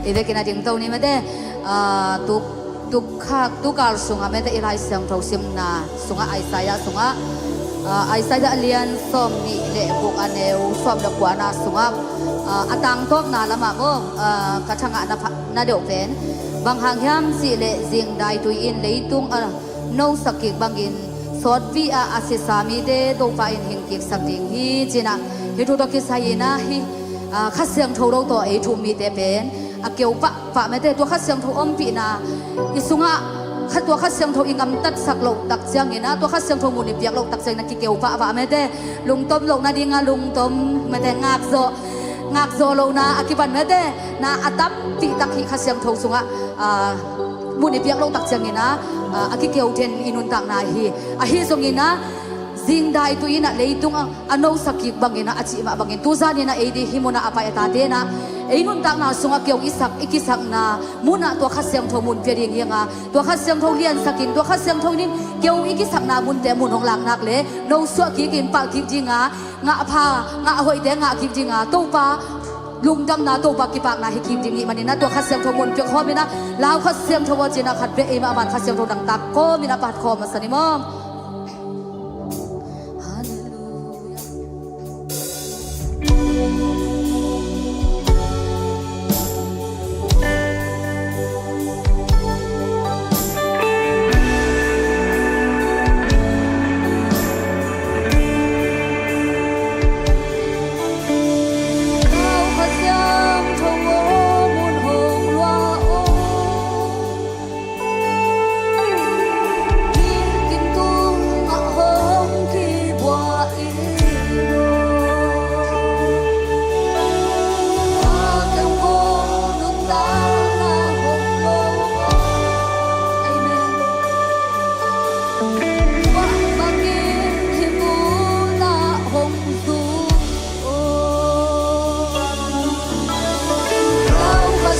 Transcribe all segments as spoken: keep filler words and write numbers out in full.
I vekin a dingto ni mate, ah, tuk, tukkhak, tukal sungah mate i Lai Siangtho simna sungah Isaiah sungah, ah, Isaiah a lian sawm nih le guk a neu sawm le kuana sungah, ah, a tangtawpna lamah maw, ah, ka thangah na pha-, na deuh pen. Bang hang hiam cih leh zingdai tui in leitung a nosak kik bangin sawtpi-a a sisa mite Topa in hing kiksak ding hi, ci-in ah hih thu tawh kisai-in ah hih, ah, Kha Siangtho lo tawh ei thu-um mite pen a keu pahpah mate, tua Kha Siangtho ompihna i sungah kha, tua Kha Siangtho i gamtatsak loh tak ciangin ah, tua Kha Siangtho mun i piak loh tak ciangin ah kikeu pahpah mate, lungtom loh nadingah lungtom mate, ngakzawh, ngakzawh lohna a kipan mate, na a tampi tak hih Kha Siangtho sungah, ah, mun i piak loh tak ciangin ah, ah, a kikeu den i nuntakna hi. Ahi zongin ah, zingdai tui in ah leitung a, a nosak kik bangin ah, a cih mah bangin, tuzan in ah ei ding hih munah a pai a tate in ah ei nuntakna sungah keu i sak, i kisakna munah tua Kha Siangtho mun pia ding hi hang a, tua Kha Siangtho liansak in, tua Kha Siangtho in keu i kisakna munte mun hong lak nak leh no suah kik in, pah kik ding a, ngah pha, ngah hoihte ngah kik ding a, Topa lungdamna, Topa kipakna hi kik ding hi manin ah, tua Kha Siangtho mun pia khawm in ah, lau Kha Siangtho aw, ci-in ah khat vei ei mah a man Kha Siangtho dang tak khawm in ah, phat khawm masa ni maw.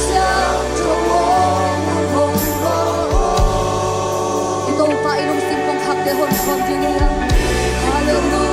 Halleluiah. I Topa i lungsim kongkhakte honkhawm ding hi hang. Halleluiah.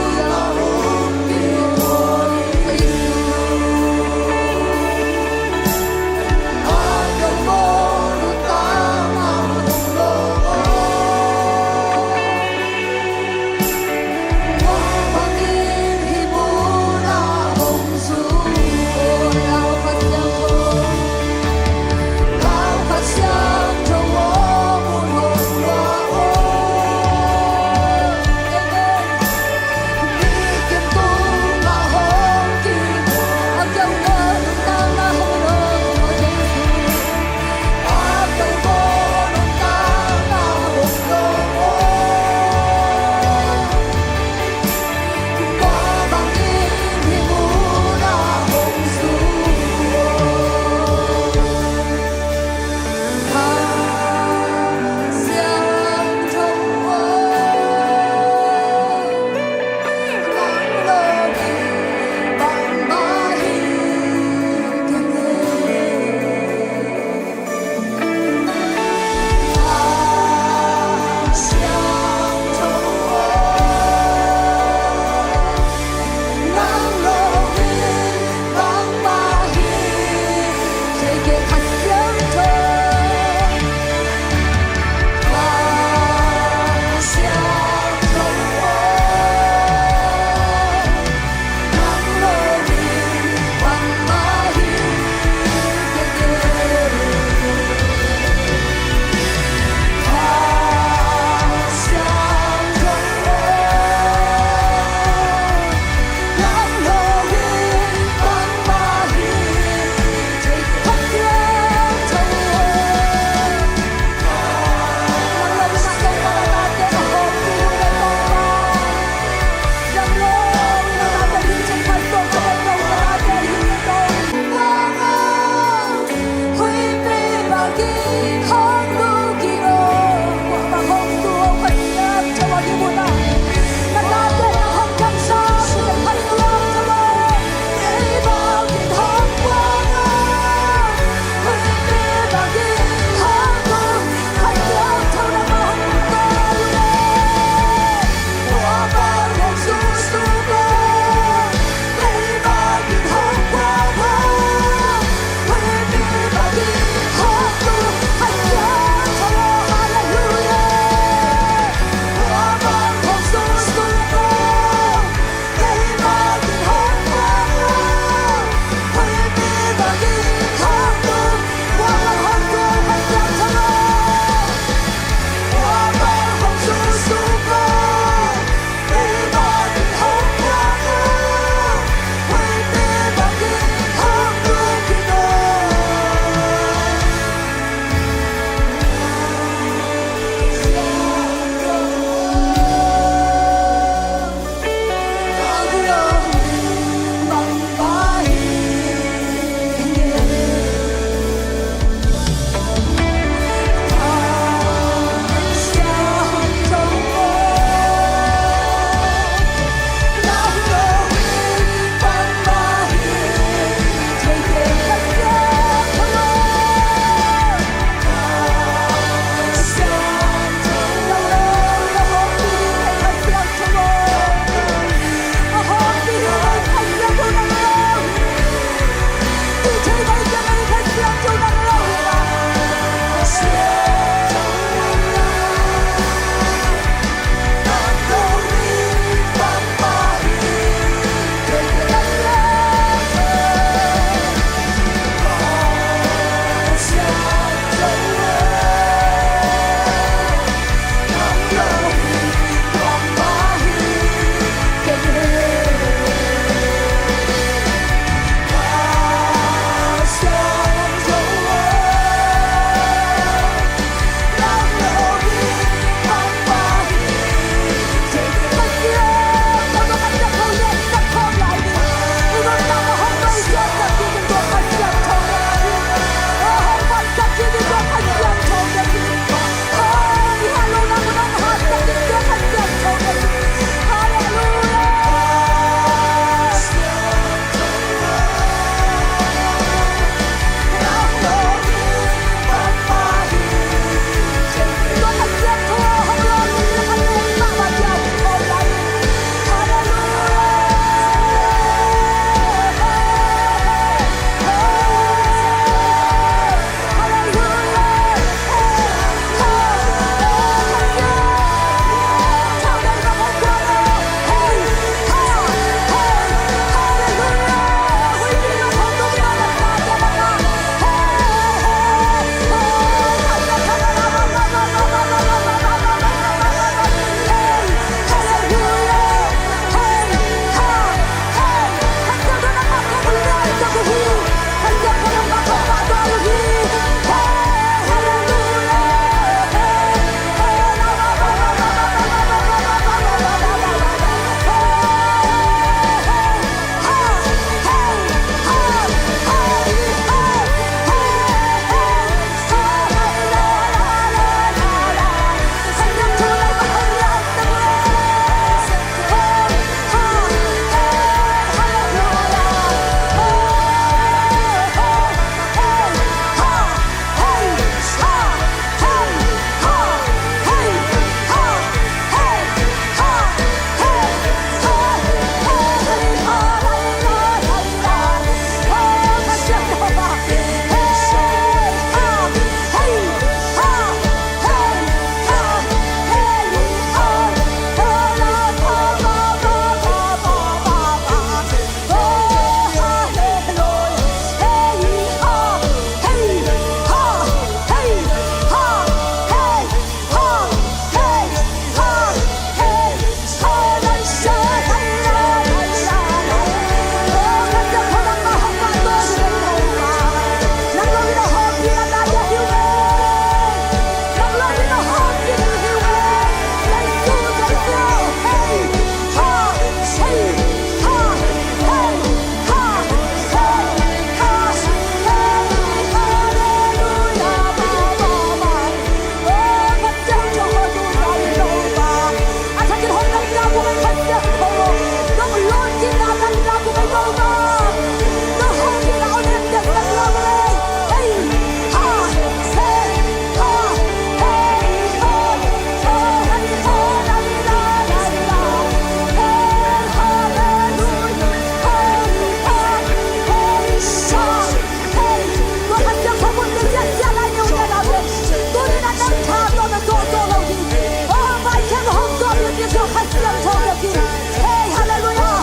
Hey, hallelujah.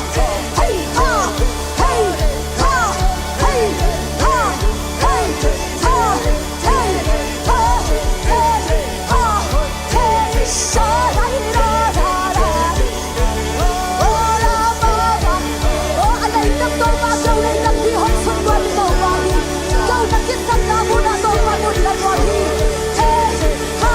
Hey, ha. Hey, ha. Hey, ha. Hey, ha. Hey, ha. Hey, ha. Hey, sha, da, da, da, da. Oh, la, ba, ba. Oh, a leitak Topa, a leitak hi hong sung tuan Topa hi. Topa kisapna mun ah Topa nunna tuan hi. Hey, ha.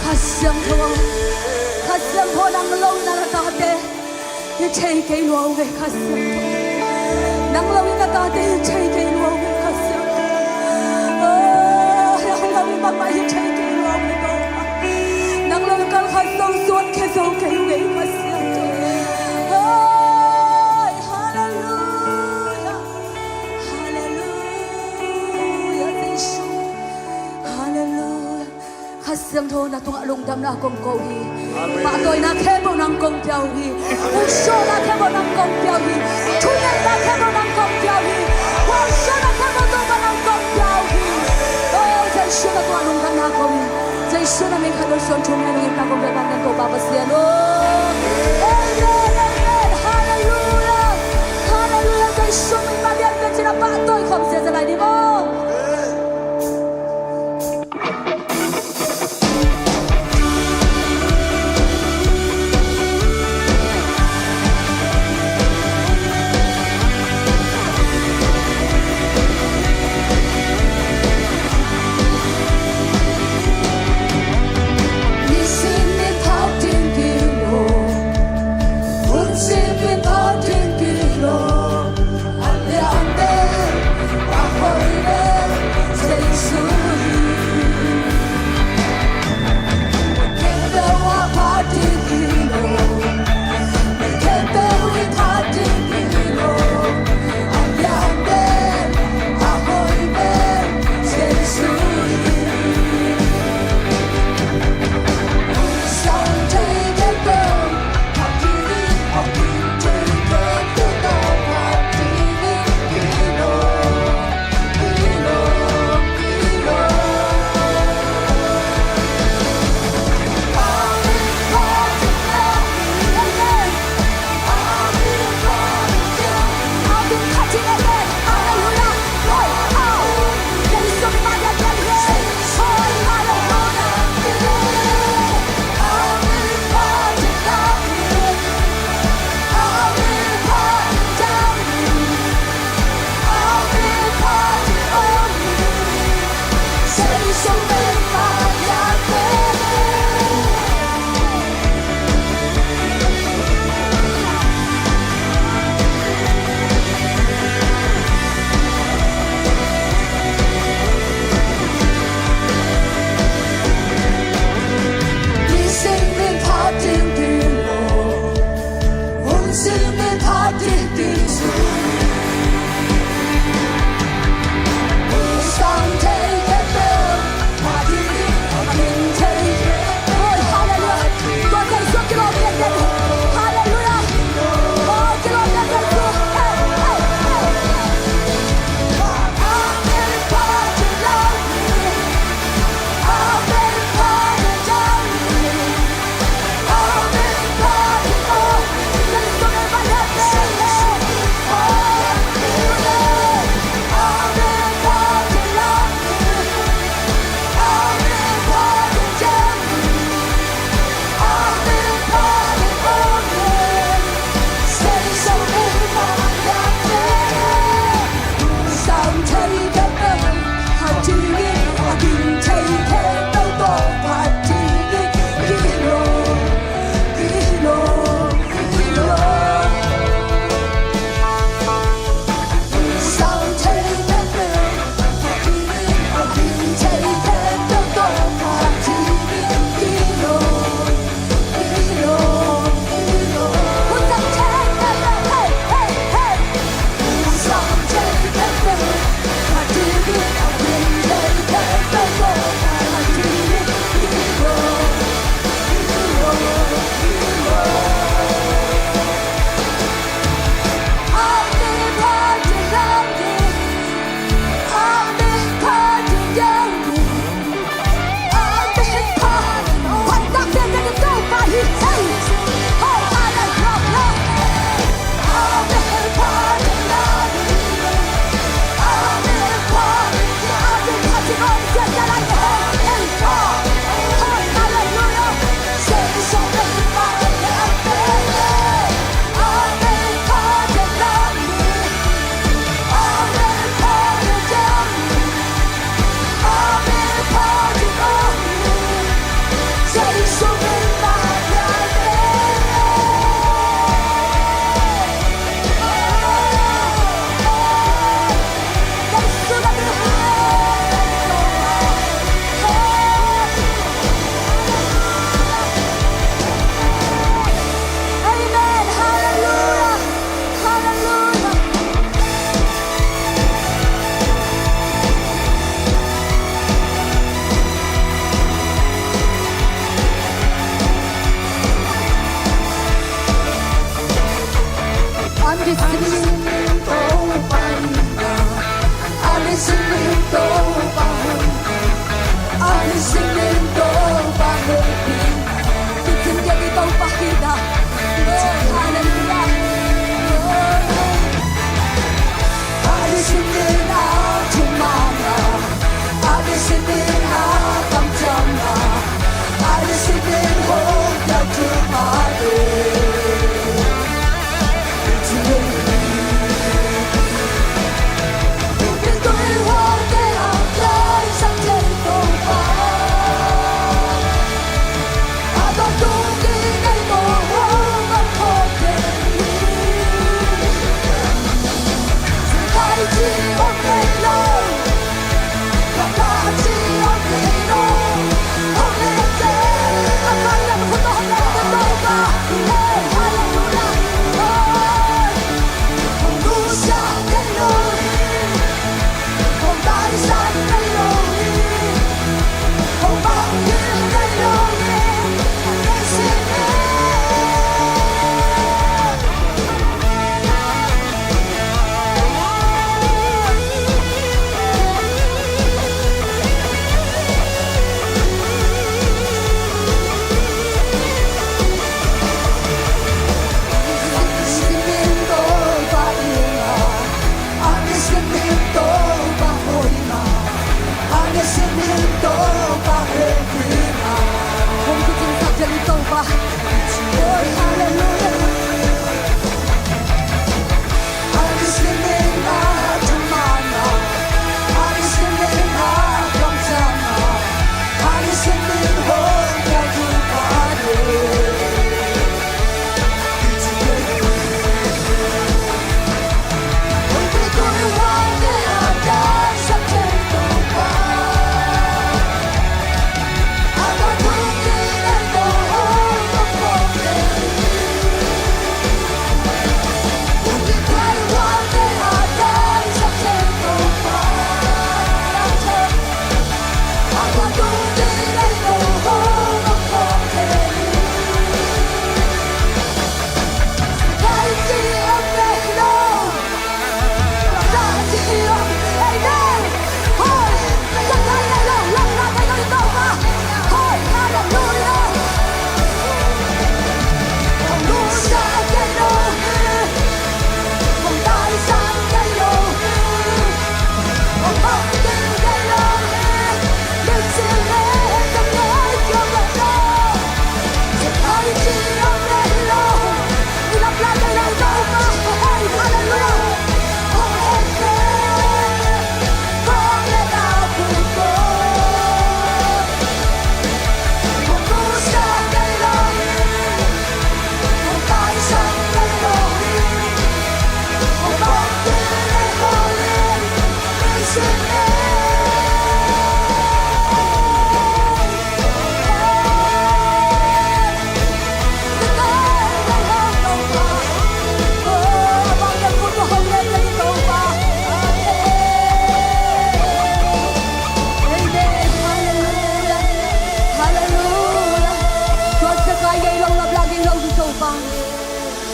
Kha Siangtho, Kha Siangtho, nang lo in a na tate hi thei kei lua uh ve, Kha Siangtho. Nang lo in a tate hi thei kei lua uh ve, Kha Siangtho. Oh, nang lo in bangmah hi thei kei lua uh ve, Topa. Nang lo in kal khat zong suan khia zo kei uh ve, Kha Siangtho. Oh, hallelujah. Hallelujah, Jesu. Hallelujah. Kha Siangtho na tungah lungdamna kong ko hi. Amen. Pahtawina khempeuh nang kong pia uh hi. Hong suahna khempeuh nang kong pia uh hi. Thuneihna khempeuh nang kong pia uh hi. Hong suahna khempeuh Topa nang kong pia uh hi. Oh, Jesu na tungah lungdamna kong hi. Jesu na min khat lo suan thum ngen ngen na kong pia uh hi Topa Pasian. Oh, amen, amen. Hallelujah. Hallelujah. Jesu min ma lian pen cina pahtawi khawm sia sia lai ding maw?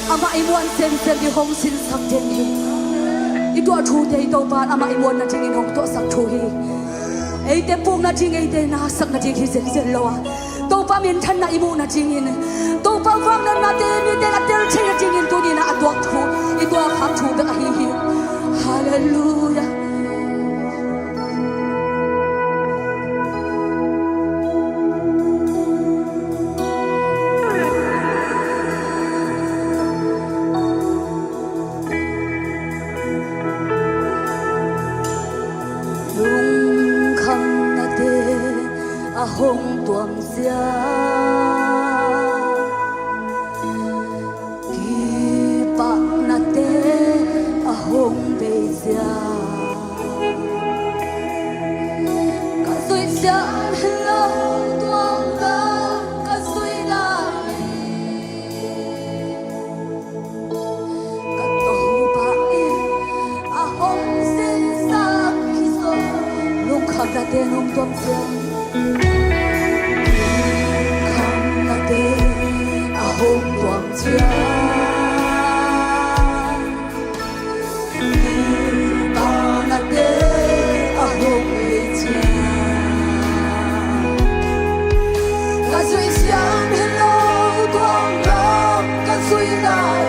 Amah i muan semsem i hong sinsak den hi. I tuah thute i Topa in amah i muan nadingin hong tuahsak thu hi. Eite puk nading, eite nasak nading hi zenzen lo a, Topa minthanna i muh nadingin, Topa vangliatnate mite a tel thei nadingin tuni-in a tuak thu, i tuak khak thu bek ahi hi. Halleluiah. Lungkhamnate a hong tuam ciang, kipahnate a hong bei ciang, ka zuih siam hi lo, tuang lam ka zuih lai. Ka Topa in a hong sinsak hi zaw. Lungkhamnate nong tuam ciang, lungkhamnate a hong tuam ciang, kipahnate a hong bei ciang, ka zuih siam hi lo, tuang lam ka zuih lai.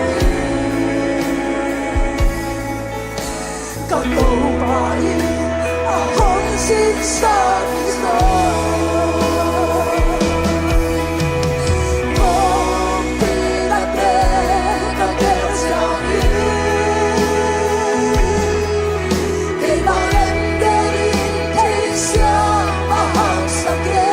Ka Topa in a hong sinsak hi zaw. Hong pilnate ka tel ciangin, keimah lemte in theisiam a hausak e.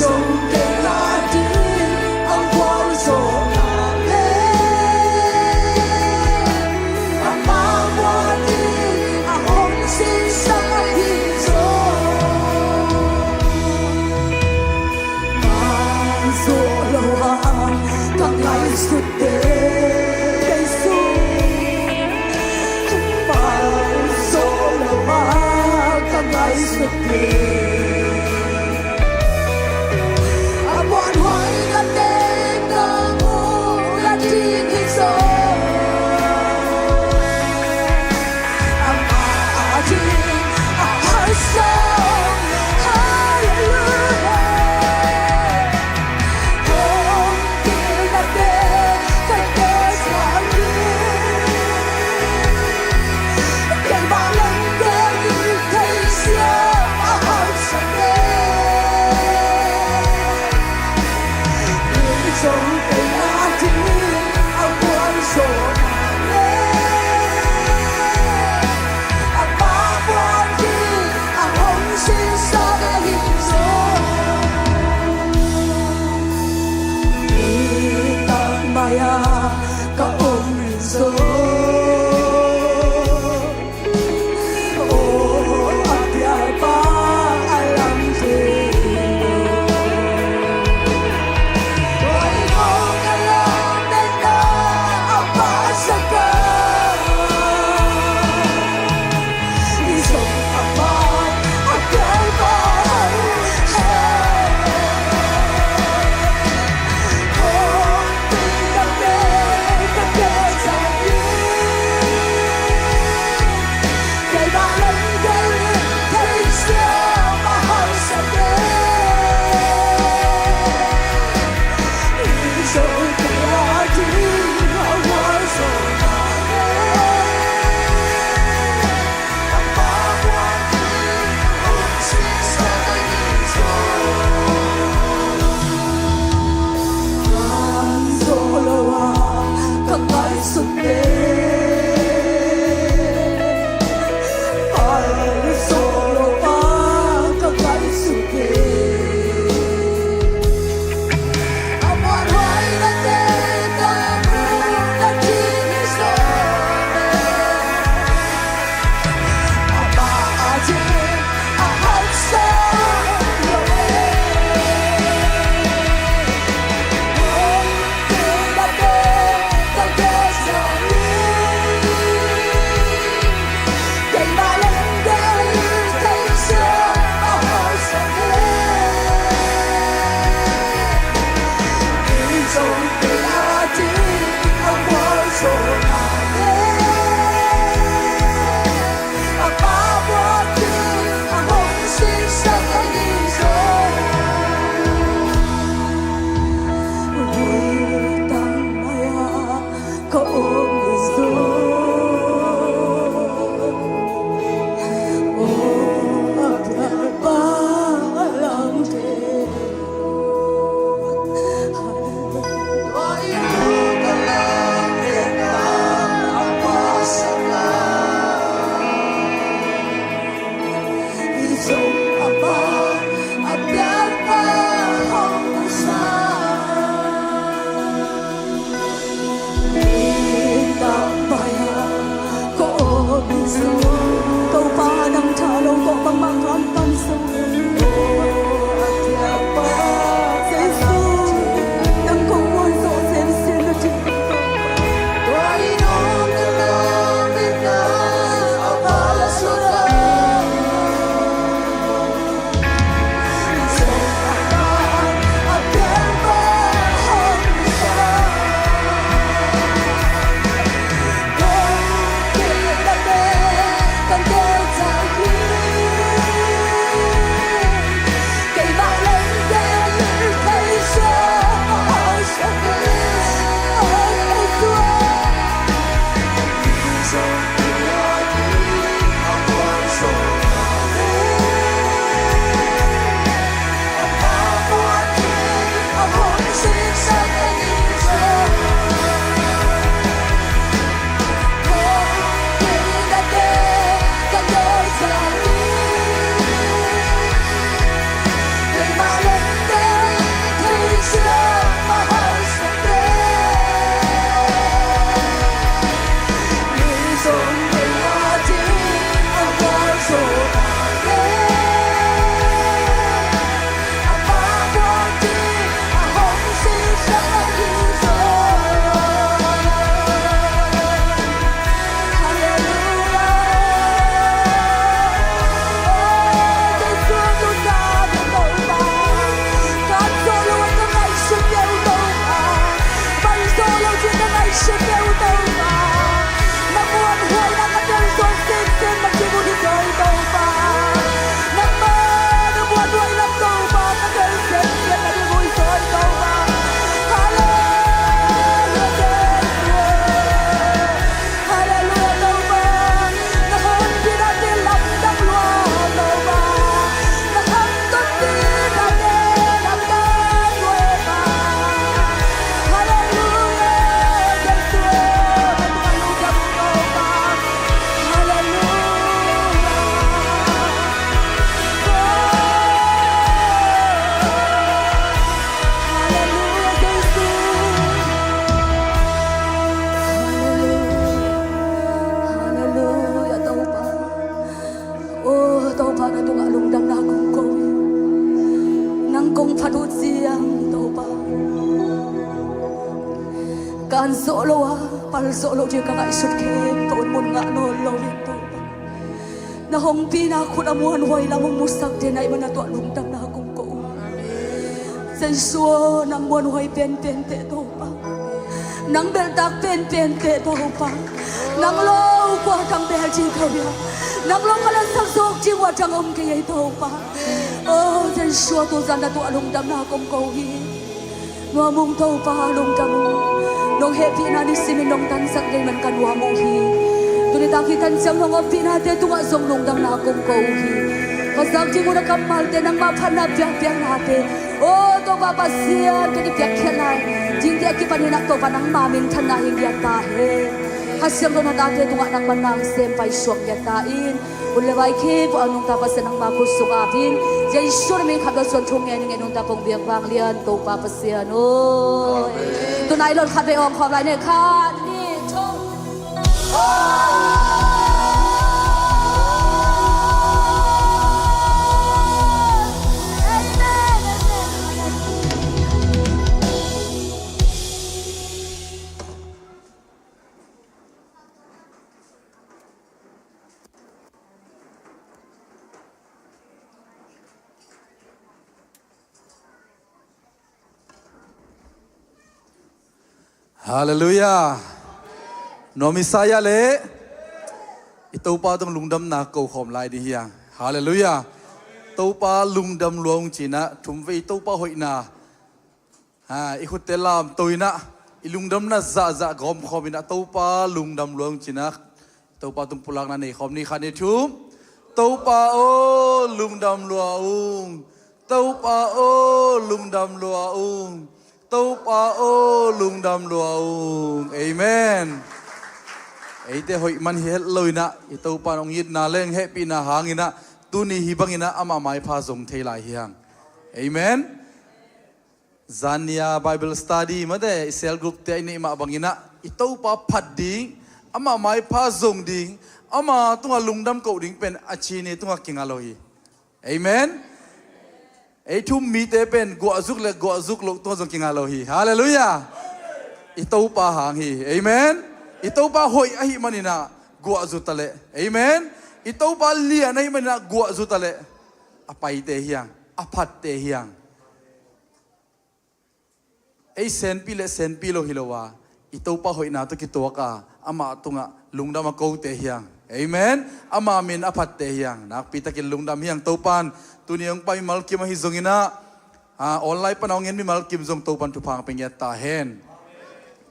Zong kei ading a gualzawhna le amah gual ding a hong sinsak ahi zaw. Mah zawh lo a ka ngaihsut te, kei sung mah zawh lo a ka ngaihsut te, a muanhuai nate ka muh nading hi zaw. Amah ading a haksat, halleluiah. Hong pilnate ka tel ciangin, keimah lemte in theisiam a hausak Halleluiah, Topa. Oh, Topa, na tungah lungdamna kong ko hi. Nang kong phat uh ciang, Topa, kan zawh lo a, pal zawh lo ding ka ngaihsut khempeuh in mun ngah nawn lo hi, Topa. Na hongpina khut a muanhuai lam hong musak den ahih manin na tungah lungdamna kong ko uh. Jesu aw, nang muanhuai penpen teh, Topa. Nang belhtak penpen teh, Topa. Nang lo kua tang bel ding ka hi a, nang lo ka lasak zawk ding kua tang om kei ei, Topa. Oh, Jesu aw, tuzan na tungah lungdamna kong ko hi. Nuam ung, Topa, lungdam ung. Nong hehpihna nisimin nong tansak ding man ka nuam uh hi. Tuni tak hih tan ciang nong ompihna te tungah zong lungdamna kong ko uh hi. Ka zak ding uh na kammalte, nangmah phatna piakpiakna te, aw Topa Pasian, ka kipiakkhiat lai dingte a kipanin ah, Topa, nangma minthanna hi ngiat ta hen. Kha Siangtho na tate tungah nangma na sem paisuak ngiat ta in. Hun le vai khempeuh a nungta Pasian nangma khut sung apin, Jesu na min khat bek suang thu ngen ngen nungta kong biak vang lian Topa Pasian aw. Tunai lon khat vei awng khawm lai ne, khat, nih, thum. Halleluiah. Nuam i sa ia leh i Topa tung lungdamna ko khawm lai ding hi hang. Halleluiah. Topa lungdam lua ung ci-in ah thum vei i Topa hoihna, ha, i khutte lamto in ah, i lungdamna zahzah gawm khawm in ah Topa lungdam lua ung ci-in ah Topa tung pulakna nei khawm ni, khat, nih, thum. Topa aw, lungdam lua ung. Topa aw, lungdam lua ung. Topa aw, lungdam lua ung. Amen. Eite hoih man hi het lo in ah, i Topa in hong itna leh hehpihna hangin ah, tuni hih bangin ah amah maipha zong thei lai hi hang. Amen. Zan ni-a Bible study mate, i cell group te i neih mah bangin ah, i Topa phat ding, amah maipha zong ding, ama tungah lungdam koh ding pen a ci ni tungah kinga lo hi. Amen. Ei thum mite pen guahzuk le guahzuk loh tungah zong kinga lo hi. Halleluiah. I Topa hang hi. Amen. I Topa hoih ahih manin ah guahzu ta leh. Amen. I Topa lian ahih manin ah guahzu ta leh. A paite hi hang, a phatte hi hang. Ei senpi le senpi lo hi lo a, i Topa hoihna tawh kituak a, amah tungah lungdam a kote hi hang. Amen. Ama min a phatte hi hang. Nakpi takin lungdam hi hang Topa'n. Tuni hong pai mimal kim ahi zongin ah, a, online pan a hong en mimal kim zong Topa'n thupha hong pia ngiat ta hen.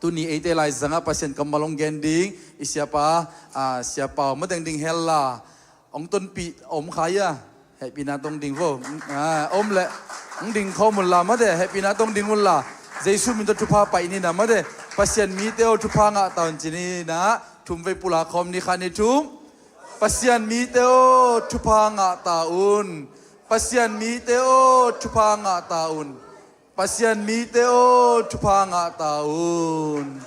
Tuni eite laizangah Pasian kammal hong gen ding i siapa, a, siapa aw, ma deng ding hel la. Hong tonpih om kha ia, hehpihna tawh ding vo. Ah, om leh hong ding khawm un la, mate, hehpihna tawh ding un la. Jesu min tawh thupha pai ni na, mate. Pasian mite aw, thupha ngah ta un ci ni na. Thum vei pulak khawm ni, khat, nih, thum. Pasian mite aw, thupha ngah ta un. Pasian mite aw, thupha ngah ta un. Pasian mite aw, thupha ngah ta un.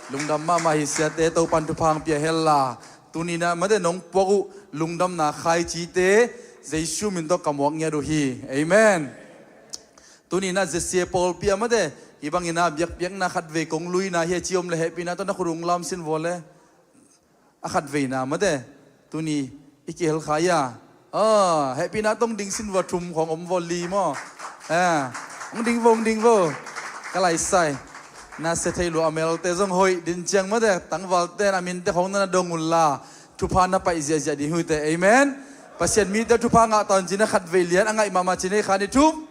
Lungdam mahmah hi siate, Topa'n thupha hong pia hel la. Tuni-in ah mate nong puak uh lungdamna khaicite Jesu min tawh ka muak ngiat uh hi. Amen. Tuni-in ah Z C A pawlpi ah mate hih bangin ah biakpiakna khatvei kong luina hi a ci om leh hehpihna tawh na khut hong lam sin vua le. A khatveina mate, tuni i kihel kha ia. Ah, hehpihna tawh ding sin vua, thum khawng om vua, li maw. Ah, hong ding vo, hong ding vo. Ka laisai. Na sia thei lua a, melte zong hoih din ciang mate, tangvalte na minte khawng na na dong un la. thupha na paih ziahziah ding hi uh teh. Amen. Pasian mite thupha ngah ta un ci-in ah khatvei lian a ngaih mahmah ci-in ah kha ni thum.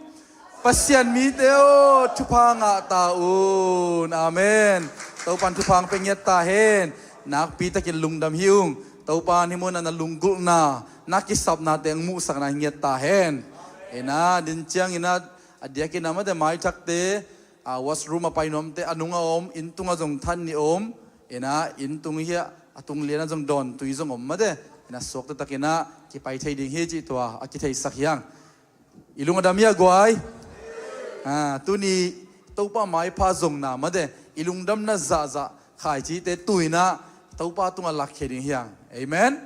Pasian mite aw, thupha ngah ta un. Amen. Topa'n thupha hong pia ngiat ta hen. Nakpi takin lungdam hi ung. Topa'n hih munah na lunggulhna, na kisapnate hong muhsakna hi ngiat ta hen. Inah, din ciangin ah, a diakin ah mate maithakte, a, washroom a pai nuamte a nung a om, inn tungah zong than nih om. Inah, inn tung hi a, a tung lianah zong dawn tui zong om mate. Inah, suakta takin ah kipai thei ding hi cih tua a kitheisak hi hang. I lung a dam hi a guai. A, tuni Topa maipha zongna mate, i lungdamna zahzah khaicite tu-in ah Topa tungah lakkhia ding hi hang. Amen.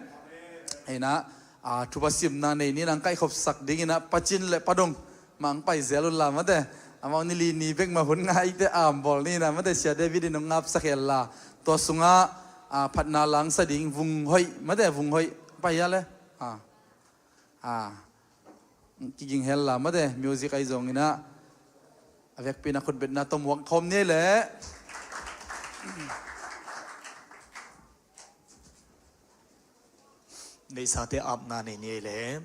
Inah, a, thupha simna nei ni, nang kaihkhopsak dingin ah Pa Cin le Pa Dong mah hong pai zel un la mate. Amau ni li ni bek mah hun ngaite ambawl ni inah mate, Sia David in hong ngapsak hen la. Tua sungah, a, phatna la hong sa ding Vung Hoih mate, Vung Hoih pai a le. A, a, kiging hen la mate, music ahi zongin ah, a vekpi-in ah khutbetna tawh muak khawm ni leh. Neihsate apna nei ni ei leh.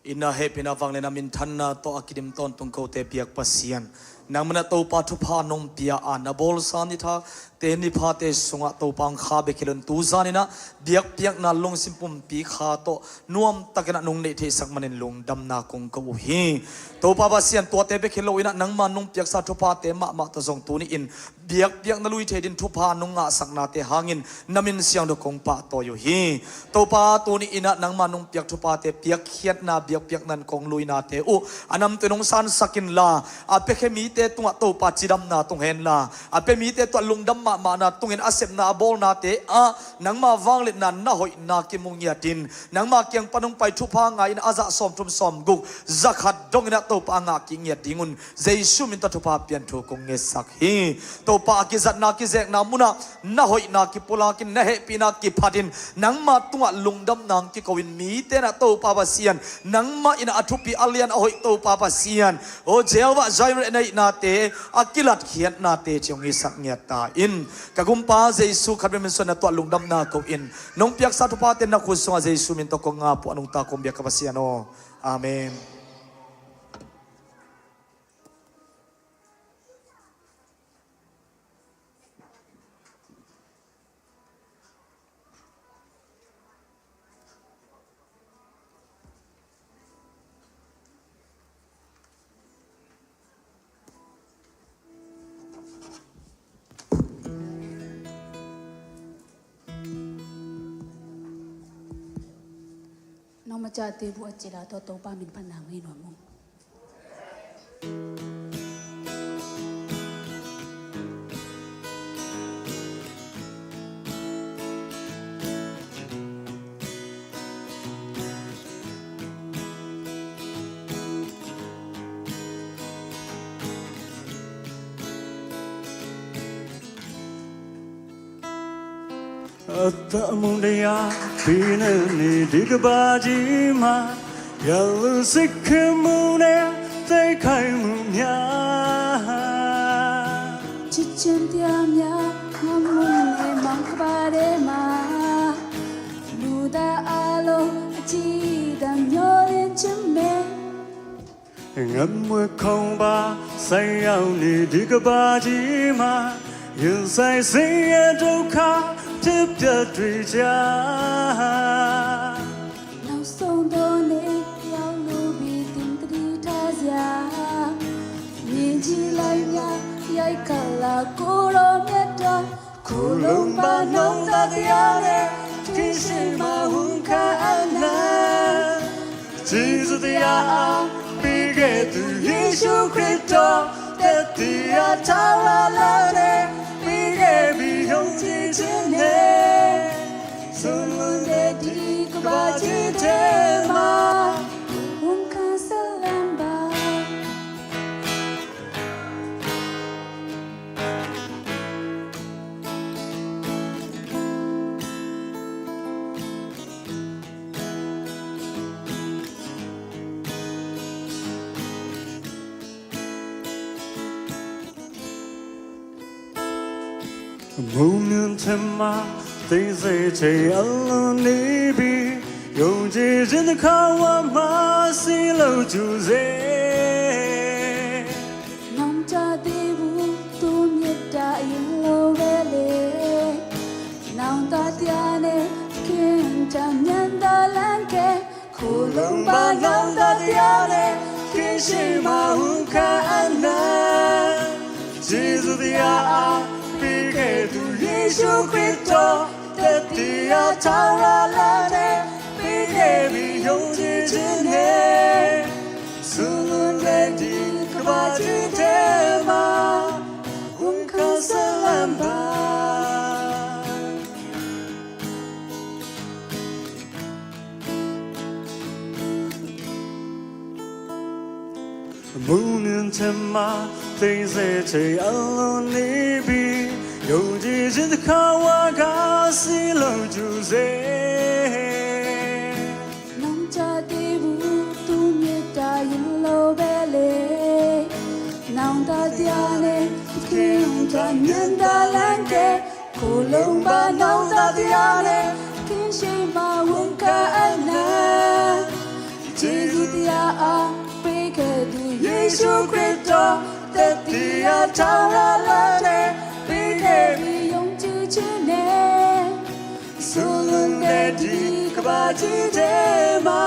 Inah, hehpihna, vangliatna, minthanna tawh a kidim tawntung kote biak Pasian, nangmah in ah Topa thupha nong pia a, na bawlsa ni thak te ni phate sungah Topa hong kha bek hi lo-in tu zanin ah biakpiakna lungsim pumpi kha tawh nuamtakin ah nong neih theihsak manin lungdamna kong ko uh hi. Topa Pasian, tuate bek hi lo-in ah nangma nong piaksa thuphate mahmah tawh zong tuni-in biakpiakna lui thei ding thupha nong ngahsaknate hangin na min siangtho kong pahtawi uh hi. Topa, tuni-in ah nangma nong piak thuphate piakkhiatna, biakpiakna in kong luinate uh a namtui nong sansak inla, a piakhia mite tungah Topa cidamna tung henla, a pia mite tungah lungdam mahmahna tungin a sepna a bawlnate ah nangma vangliatna, na hoihna kimu ngiatin, nangma kiang pan hong pai thupha ngai-in a zah sawmthum sawmguk, za khat dongin ah Topa a ngah kik ngiat dingun Jesu min tawh thupha pian thu kong ngetsak hi. Topa, a kizatna kizekna munah na hoihna kipulakin, na hehpihna kiphatin, nangma tungah lungdamna hong kiko-in mite in ah Topa Pasian, nangmah in ah a thupi a lian a hoih Topa Pasian, aw Jehovah Jireh, na hihnate a kilatkhiatnate ci hong hisak ngiat ta in. Ka Gumpa Jesu khat bek min suangin na tungah lungdamna ko-in, nong piaksa thuphate na khut sungah Jesu min tawh kong ngap uh a, nungta kong biak ka Pasian aw. Amen. Nong macate bu a cila tawh Topa min phatna ngei nuam ung. Atah mung daya pina ni dikba jima, yalu sikhe mung daya taikhai mung nya. Chichen tiamya, mamun ne mangkbare ma, luda alo, chidam nyolin chime. Ngamwe khongba, sai yau ni dikba jima, yin sai sai ya doka, tip ya tuija. Nau song done, yau lubi tim tri tazia. Yin ji lai ya, yai kala kuro meta. Kulung ba nong ta dia le, kisi ma hung ka ana. Jisu dia a, pige tu Yesu Kristo, te dia ta la la le, pige bi hong ji ji ne. Sulu le di kba ji te ma, hung ka salam ba. Mumin tema သိစေချင်အလိုနေပြီ ယုံကြည်ခြင်းတစ်ခါဝါမှရှိလို့ကျူစေ နောင်တသေးဘူး သူ့မျက်တာအရင်လိုပဲလေ နောင်တတရားနဲ့ ခင်ချမ်းသာလမ်းကဲ ကိုယ်လုံးပါနောင်တတရားနဲ့ ခင်ရှိမှဝန်ခံအနံ့ ကျေးဇူးတရားအားပေးခဲ့သူယေရှုခရစ်တော် သက်သေအထောက်အထားလမ်းနဲ့ ပေးခဲ့ပြီးယုံကြည်ခြင်းနဲ့ ဆုံးလွန်တဲ့ဒီကမ္ဘာကြီးထဲမှာ ဝန်ခံဆက်လမ်းပါ။ မုန်းမြင့်ခြင်းမှာ သိမ်းဆည်းချိန်အလွန်နေပြီ ယုံကြည်ခြင်းတစ်ခါဝါကစီလုံးကျူစေ နောင်တသေးဘူး သူ့မျက်တာရင်လိုပဲလေ နောင်တတရားနဲ့ ခင်ချမ်းသာလမ်းကဲ ကိုယ်လုံးပါနောင်တတရားနဲ့ ခင်ရှိမှဝန်ခံအနံ့ ကျေးဇူးတရားအားပေးခဲ့သူယေရှုခရစ်တော် သက်သေအထောက်အထားလမ်းနဲ့ ပေးခဲ့ပြီးယုံကြည်ခြင်းနဲ့ ဆုံးလွန်တဲ့ဒီကမ္ဘာကြီးထဲမှာ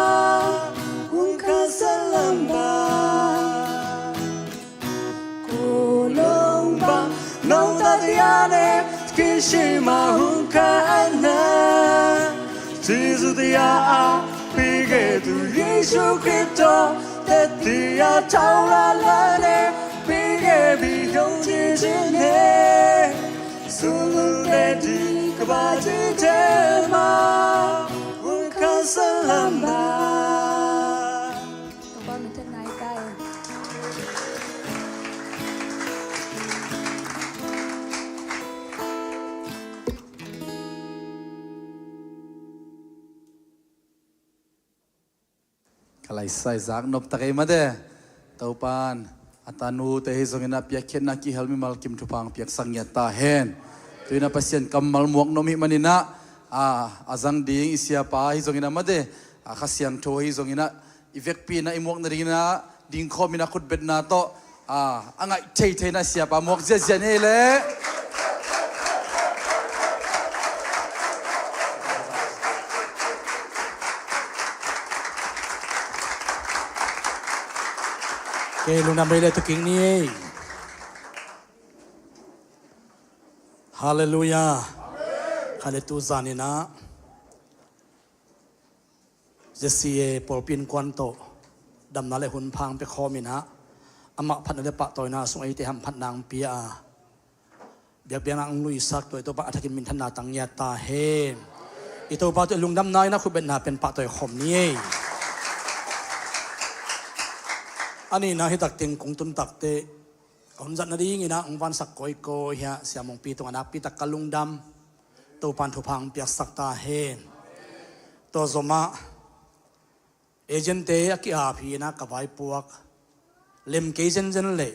ဝန်ခံဆက်လမ်းပါ။ ကိုယ်လုံးပါနောင်တတရားနဲ့ သခင်ရှိမှဝန်ခံအနံ့ ကျေးဇူးတရားအားပေးခဲ့သူယေရှုခရစ်တော် သက်သေအထောက်အထားလမ်းနဲ့ ပေးခဲ့ပြီးယုံကြည်ခြင်းနဲ့ ဆုံးလွန်တဲ့ဒီကမ္ဘာကြီးထဲမှာ ဝန်ခံဆက်လမ်းပါ။ ကမ္ဘာ့မထက်နိုင်ပါဘူး။ ကလီစၢ်စၢ်နုပ်တကဲမးဒဲး Topan a tanute hi zongin a piakkhiatna kihel mimal kim thupha hong piaksak ngiat ta hen. Tu-in a Pasian kammal muak nuam hih manin ah, a, a zang ding i siapa hi zongin a mate, a Kha Siangtho hi zongin ah, i vekpi in ah i muak nadingin ah dingkhawm in a khutbetna tawh, a, a ngaih theithei in ah siapa muak ziahziah ni ei leh. Kei lungdam bei le tuking ni ei. Halleluiah. Kha le tu zanin ah Z C A pawlpi innkuan tawh damna le hun pha hong pia khawm in ah, amah phatna le pahtawina sung eite hamphatna hong pia a, biakpiakna hong luisak tua i Topa a thakin minthanna tang ngiat ta hen. I Topa tawh i lungdamna in a khutbetna pen pahtawi khawm ni ei. A nihna hi takte kong tun takteh, ka hun zat nadingin ah hong vansak kawikawi hi a, Sia Mungpi tungah nakpi tak ka lungdam. Topan thupha hong piaksak ta hen. Tua zomah agent-te a ki-ap hi in ah ka vaipuak lem kei zenzen leh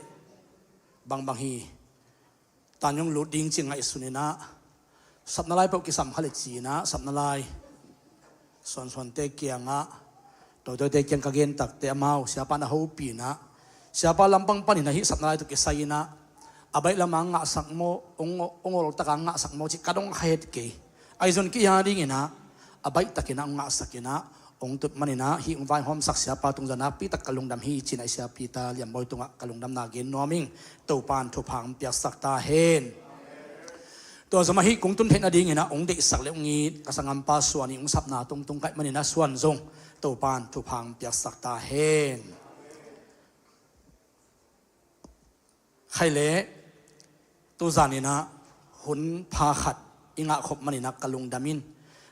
bangbang hi, tan hong lut ding ci ngaihsun in ah, sapna lai peuh kisam kha le ci in ah, sapna lai suansuante kiangah, tawitawite kiang ka gen takteh amau siapa in a hopih in ah, siapa lampang panin ah hih sapna lai tawh kisai in ah, a baih lamah hong ngahsak maw, hong, hong awltak a hong ngahsak maw cih ka dong kha het kei. Ahi zong kei a dingin ah, a baihtakin ah hong ngahsak in ah hong tut manin ah, hih hong vaihawmsak siapa tung zah nakpi tak ka lungdam hi ci in ah, i siapi ta Lian Bawi tungah ka lungdamna gen nuam ing. Topan thupha hong piaksak ta hen. Tua zomah hih kong tun theih nadingin ah hong deihsak le hong it ka sanggampa Suan ii hong sapna tungtung ka hih manin ah Suan zong Topan thupha hong piaksak ta hen. Khaile, tu zanin ah hun pha khat i ngah khop manin ah ka lungdam in,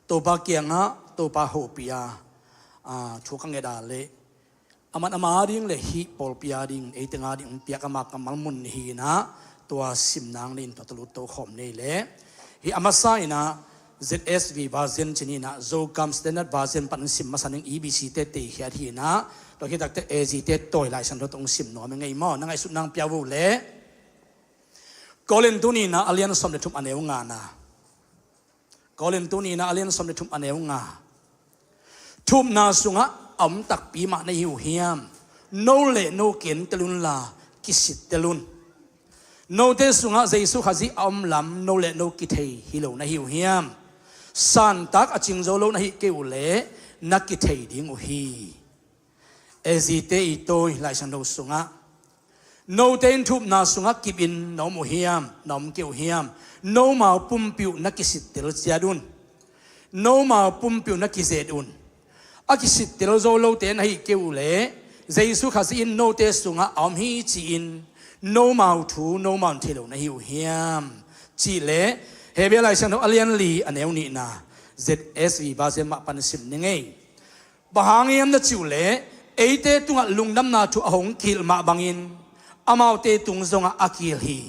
Topa kiangah Topa hopih a, a, thu ka nget a leh, aman ama ading le hih pawlpi ading, ei teng ading hong piak ama kammal mun hi in ah, tua sim nang le in tua tawh lut to khawm ni ei leh. Hih a masa in ah, Z S V version ci ni in ah, Zogam Standard Version pan hong sim masa ning, E B C te teikhiat hi in ah, tua khit takteh A Z te tawi Lai Siangtho tawh hong sim nuam ing ei maw, na ngaihsut nang pia uh leh. Korin tu ni in ah, a lian sawm le thum, a neu ngana. Korintu nihna a lian sawm le thum a neu nga. Thupna sungah a om takpi mah na hi uh hiam? No le no kentel unla kisittel un. Note sungah Jesu Khazih a om lam no le no kithei hi lo na hi uh hiam? Santak a cing zo lo na hih kei uh leh na kithei ding uh hi. Ezite i tawi Lai Siangtho sungah, note in thupna sungah kipin na om uh hiam, na om kei uh hiam? Nomau pumpi uh na kisittel ciat un. Nomau pumpi uh na kizet un. A kisittel zo lote na hih kei uh leh Jesu Khazih in note sungah a om hi ci-in nomau thu nomau in thei lo na hi uh hiam? Cih leh Hebrew Lai Siangtho a lian li a neu nihna Z S V version mah pan sim ni ngei. Bang hang hiam na cih uh leh, eite tungah lungdamna thu a hong kihilh mah bangin amaute tung zongah a kihilh hi.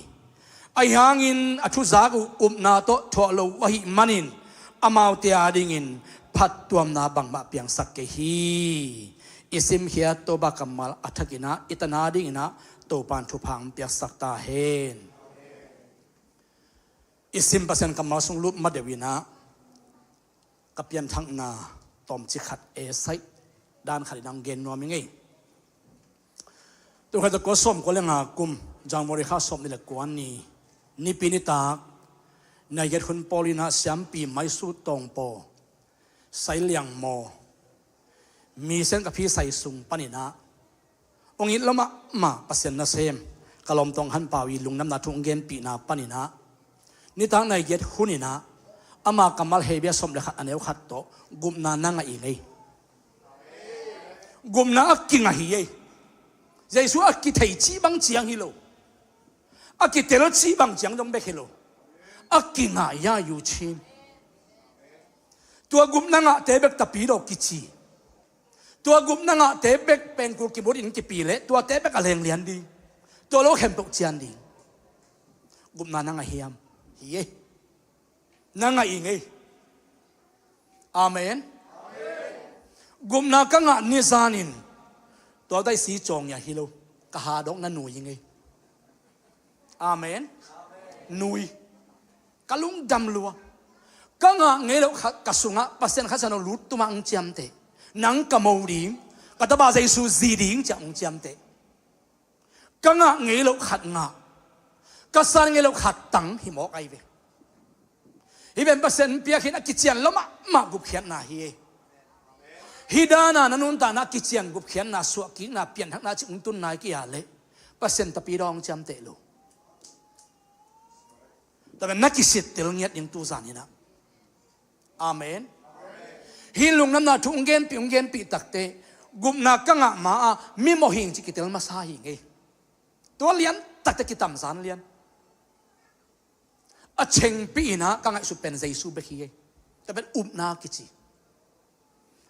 Ahi hangin a thuzak uh upna tawh thuah lo uh ahih manin amaute adingin phattuamna bangmah piangsak kei hi. I simkhiat Topa kammal a thakin ah i tan adingin ah Topa in thupha hong piaksak ta hen. I sim Pasian kammal sung lut ma deuh in ah ka pianthakna tawmcik khat e saih dan khat in hong gen nuam ing ei. Tul khat za kua sawm kua le nga kum January kha sawm nih le kua ni, Nipi nitak nai giat hun pawl in ah Siampi Maisu Tawngpaw Sailiang Maw Mission ka phi sai sung panin ah hong it lua mahmah Pasian nasem ka lawmtawng Han Pau i lungdamna thu hong genpihna panin ah nitak nai giat hun in ah ama kammal Hebrew sawm le khat a neu khat tawh gupna na ngah ing ei. Gupna a kingah hi ei. Jesu a kithei cih bang ciang hi lo. A kitel cih bang ciang dong bek hi lo. A kingah ya yu chin. Tua gupna ngahte bek tapidaw kici. Tua gupna ngahte bek pengkul kibut in kipi leh tuate bek a leng lian ding. Tua lo khempeuh cian ding. Gupna na ngah hiam? Hi ei. Na ngah ing ei. Amen. Gupna ka ngah ni zanin tua daih si cawng ya hi lo. Ka hadawk na nui ing ei. Amen. Nui. Ka lungdam lua. Ka ngah ngei loh khat ka sungah Pasian Kha Siangtho lut tum ah hong ciamteh. Nang ka mo ding, ka tapa Jesu zi ding ciah hong ciamteh. Ka ngah ngei loh khat ngah, ka san ngei loh khat tang hi mawk ai ve. Hih pen Pasian piak hi in a kician lua mahmah gupkhiatna hi ei. Hih dana na nuntakna a kician gupkhiatna, suahkikna, pianthakna cih hong tun nai kei a leh Pasian tapidaw hong ciamteh lo. Tua pen na kisittel ngiat ding tu zan in ah. Amen. Hih lungdamna thu hong genpih, hong genpih takte gupna ka ngah ma-ah mi mawh hing cih kitel masa hing ei. Tua lian takte kitamzan lian. A chengpih in ah ka ngaihsut pen Jesu bek hi ei. Tua pen upna kici.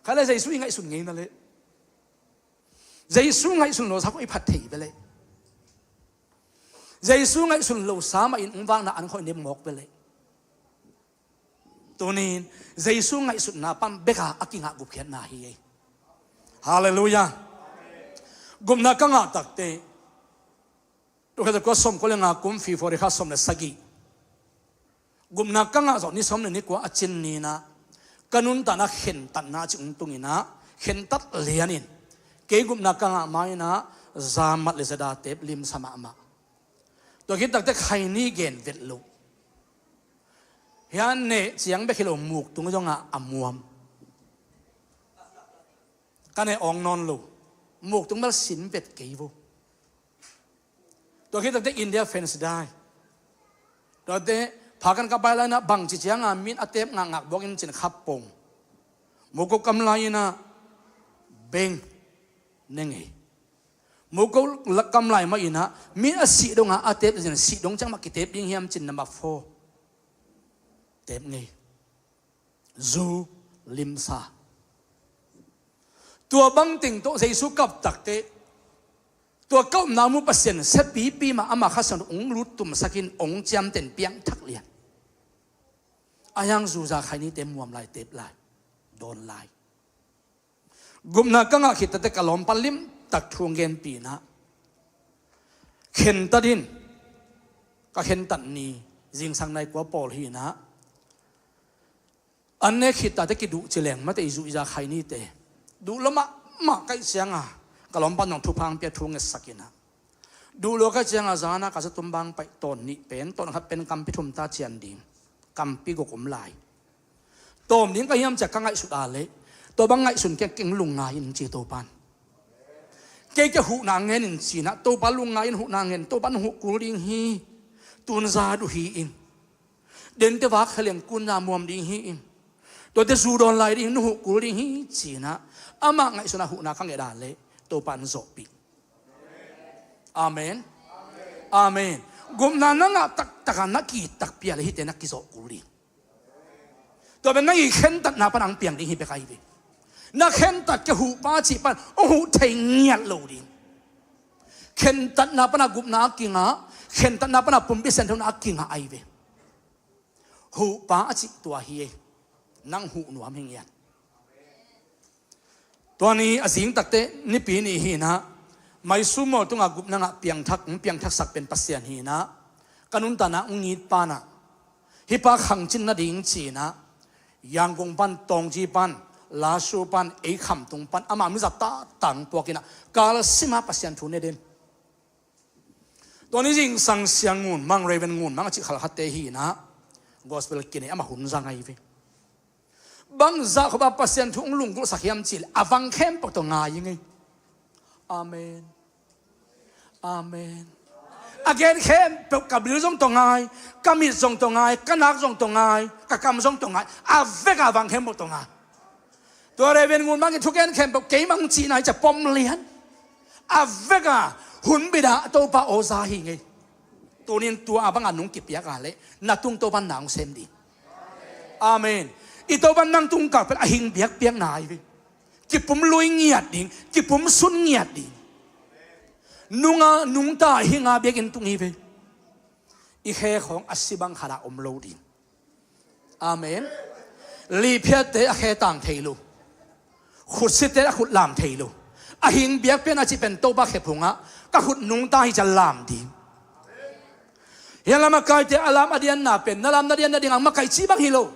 Khat le Jesu i ngaihsun ngei na leh, Jesu ngaihsun lo sa khawng i phat thei ve leh. Jesu ngaihsun lo sa mah in hong vakna an khawng i nem mawk ve leh. Tunin Jesu ngaihsutna pan bek a a kingah gupkhiatna hi ei. Halleluiah. Gupna ka ngah takte, tul khat za kua sawm kua le nga kum February kha sawm le sagih, gupna ka ngah zawh ni sawm le ni kua a cin ni in ah ka nuntakna khentatna cih hong tung in ah khentat lian in, kei gupna ka ngah ma in ah zamat le zada tep limsa mahmah. Tua khit takte khaini gen vet lo. Hiah neh ciang bek hi lo, muktung zongah a muam. Ka neh awng nawn lo. Muktung bel sin vet kei vo. Tua khit takte India fence dai. Tuate phakan ka pai lai in ah bangci cianga min a tep ngakngak buak in cin khap pong. Mukuk kam lai in ah beng ne ngei. Mukuk kam lai mah in ah mi a sih dong a a tep zin, sih dong ciang mah kitep ding hiam cin number four tep ngei. Zu limsa. Tua bang teng tawh Jesu kap takte, tua ka upna mu Pasian siapipi mah ama Kha Siangtho hong lut tumsak in hong ciamteh in piangthak lian. A hiang zu za khainite muam lai, tep lai, dawn lai. Gupna ka ngah khit takte ka lawmpa limtak thu hong genpih in ah, khentat in, ka khentat ni zingsang nai kua pawl hi in ah, An ne khit tate kiduh ci leng mate i zuh i za khai nite. Duh lo mahmah kaih cianga ka lawmpa nong thupha ang pia thu ngetsak inah. Duh lo kaih cianga zana ka zatum bang paih tawn nih pen tawn khat pen kampi thum ta cian ding. Kampi guk om lai. Tawm ding ka hiam cia ka ngaihsut a leh tua bang ngaihsun keng keng lungngai in ci Topan. Kei kia huhna ngen in cinah Topa lungngai in huhna ngen Topan huh kul ding hi. Tunza duh hi in. Dente vak khaleng kunna muam ding hi in. Tuate zu dawn lai ding nuhuh kul ding hi cinah amah ngaihsuna huhna ka nget a leh Topan zawhpih. Amen. Amen. Gupna na ngah taktaka na kitakpia le hite na kizawh kul ding. Tua ben na i khentatna pan ang piang ding hi bek ahi ve. Na khentat ke huhpa cih pan hong huh thei ngiat lo ding. Khentatna pana gupna a kingah, khentatna pana pumpi sianthona a kingah ahi ve. Huhpa a cih tua hi e. Nang huh nuam hi ngiat. Tua ni a zing takte nipi ni hinah Maisu mawl tungah gupna ngah piangthak, piangthaksak pen Pasian hinah ka nuntanah ngit panah hih pa khangcin nading cinah Yangon pan, Tongji pan, Lasu pan, ei khamtung pan amah mizat tahtang puakinah kalsima Pasian thu ne den. Tua ni zingsang Siang Ngun Mang, Reverend Ngun Mang a cih khalkhatte hinah gospel kinei amah hun zang ahi ve. Bangzah khop a Pasian thu hong lunggulhsak hiam cih leh a vang khempeuh tawh ngai ing ei. Amen. Amen. A gen khempeuh ka bil zong tawh ngai, ka mit zong tawh ngai, ka nak zong tawh ngai, ka kam zong tawh ngai, a vek a vang khempeuh tawh ngai. Tua Reverend Ngun Mang in thugen khempeuh keimah hong cihna hi cia pom lian. A vek a hun bit a Topa aw za hi ngei. Tunin tua a banga nung kipiak a leh na tung Topan na hong sem ding. Amen. I Topan nang tung kak pen a hing biakpiakna ahi ve. Kipum lui ngiat ding, kipum sun ngiat ding. Nunga nungta hinga biakin tung hi ve. I khe khawng a si bang khatah om lo ding. Amen. Lihphiatte a khe tang thei lo. Khutsite a khut lam thei lo. A hing biakpiakna cih pen Topa khephungah ka khut nungta hi cia lam ding. Hian lam a kaite a lam a dianna pen na lam na dian nading ang makaih cih bang hi lo.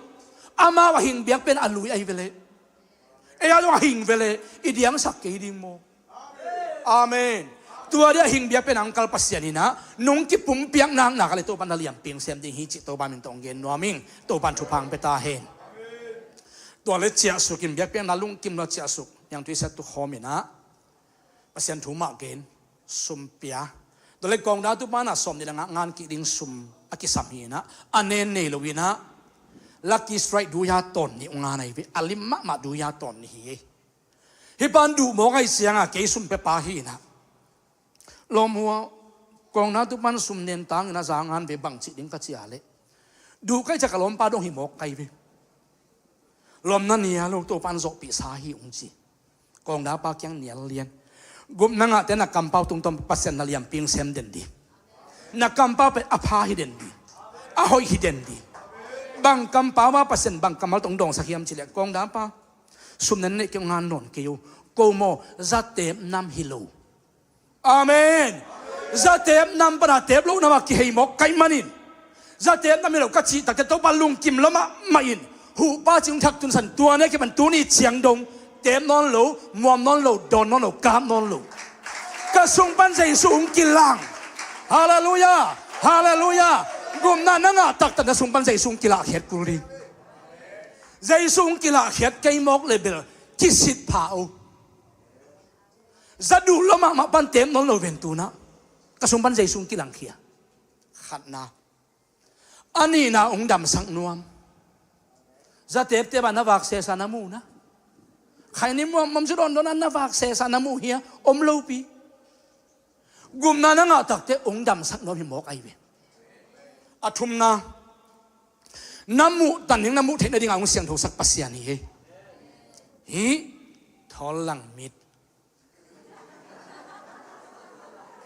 Amau a hing biakpiakna a lui ahi ve leh. Ei a zong a hing ve leh i diangsak kei ding maw? Amen. Tua dia hing biakpiakna ang kal Pasian hinah nung kipumpiak naknak a le Topan na liamping sem ding hi cih Topa min tawh hong gen nuam ing. Topan thupha hong pia ta hen. Tua le ciahsuk in biakpiakna lungkim lo ciahsuk niangtui siat tu khawm inah Pasian thu mah gen, sum pia. Tua le kawngdatu pana sawm nih le nga ngan kik ding sum a kisam hinah a nen nei lo inah Lucky Strike duya tawn nih hong ngan ahi ve. A lim mahmah duya tawn nih hi ei. Hih pan duh mawk ahi cianga kei sum pia pa hinah lawm hua, kawngdatu pan sum nen tangin a za ngan ve bang cih ding ka ci a leh duh kaih cia ka lawmpa dong hi mawk kai ve. Lawm na nia lo Topan zawhpihsa hi hong ci. Kawngdapa kiang nial lian. Gupna ngahte na kampau tungtawn Pasian na liamping sem den ding. Na kampau pen a pha hi den ding. A hoih hi den ding. Bang kampau a Pasian bang kammal tawh hong dawngsak hiam cih leh kawngdapa sum nen neih kei uh ngan nawn kei uh. Ko maw zatep nam hi lo. Amen. Zatep nam pana tep loh namah kihei mawk kaih manin zatep nam hi lo ka cih takte Topa lungkim lo mahmah in huhpa cih hong thak tunsan tua ne kipan tuni ciang dong tep nawn lo, muam nawn lo, dawn nawn lo, kap nawn lo. Ka sung pan Jesu hong kilang. Halleluiah. Halleluiah. Gupna na ngah taktak na sung pan Jesu hong kilahkhiat kul ding. Jesu hong kilahkhiat kei mawk le bel kisit pha uh. Za duh lo mahmah pan tep nawn lo ven tunah ka sung pan Jesu hong kilangkhia. Khatna. A nihna hong damsak nuam. Zateptep a na vak sesa na muhna. Khaini muam muam cu dawndawn a na vak sesa na muh hia om lopi. Gupna na ngah takte hong damsak nuam hi mawk ahi ve. A thumna. Na muh tanin na muh theih nadingah hong siangthosak Pasian hi. Hi thawl lang mit.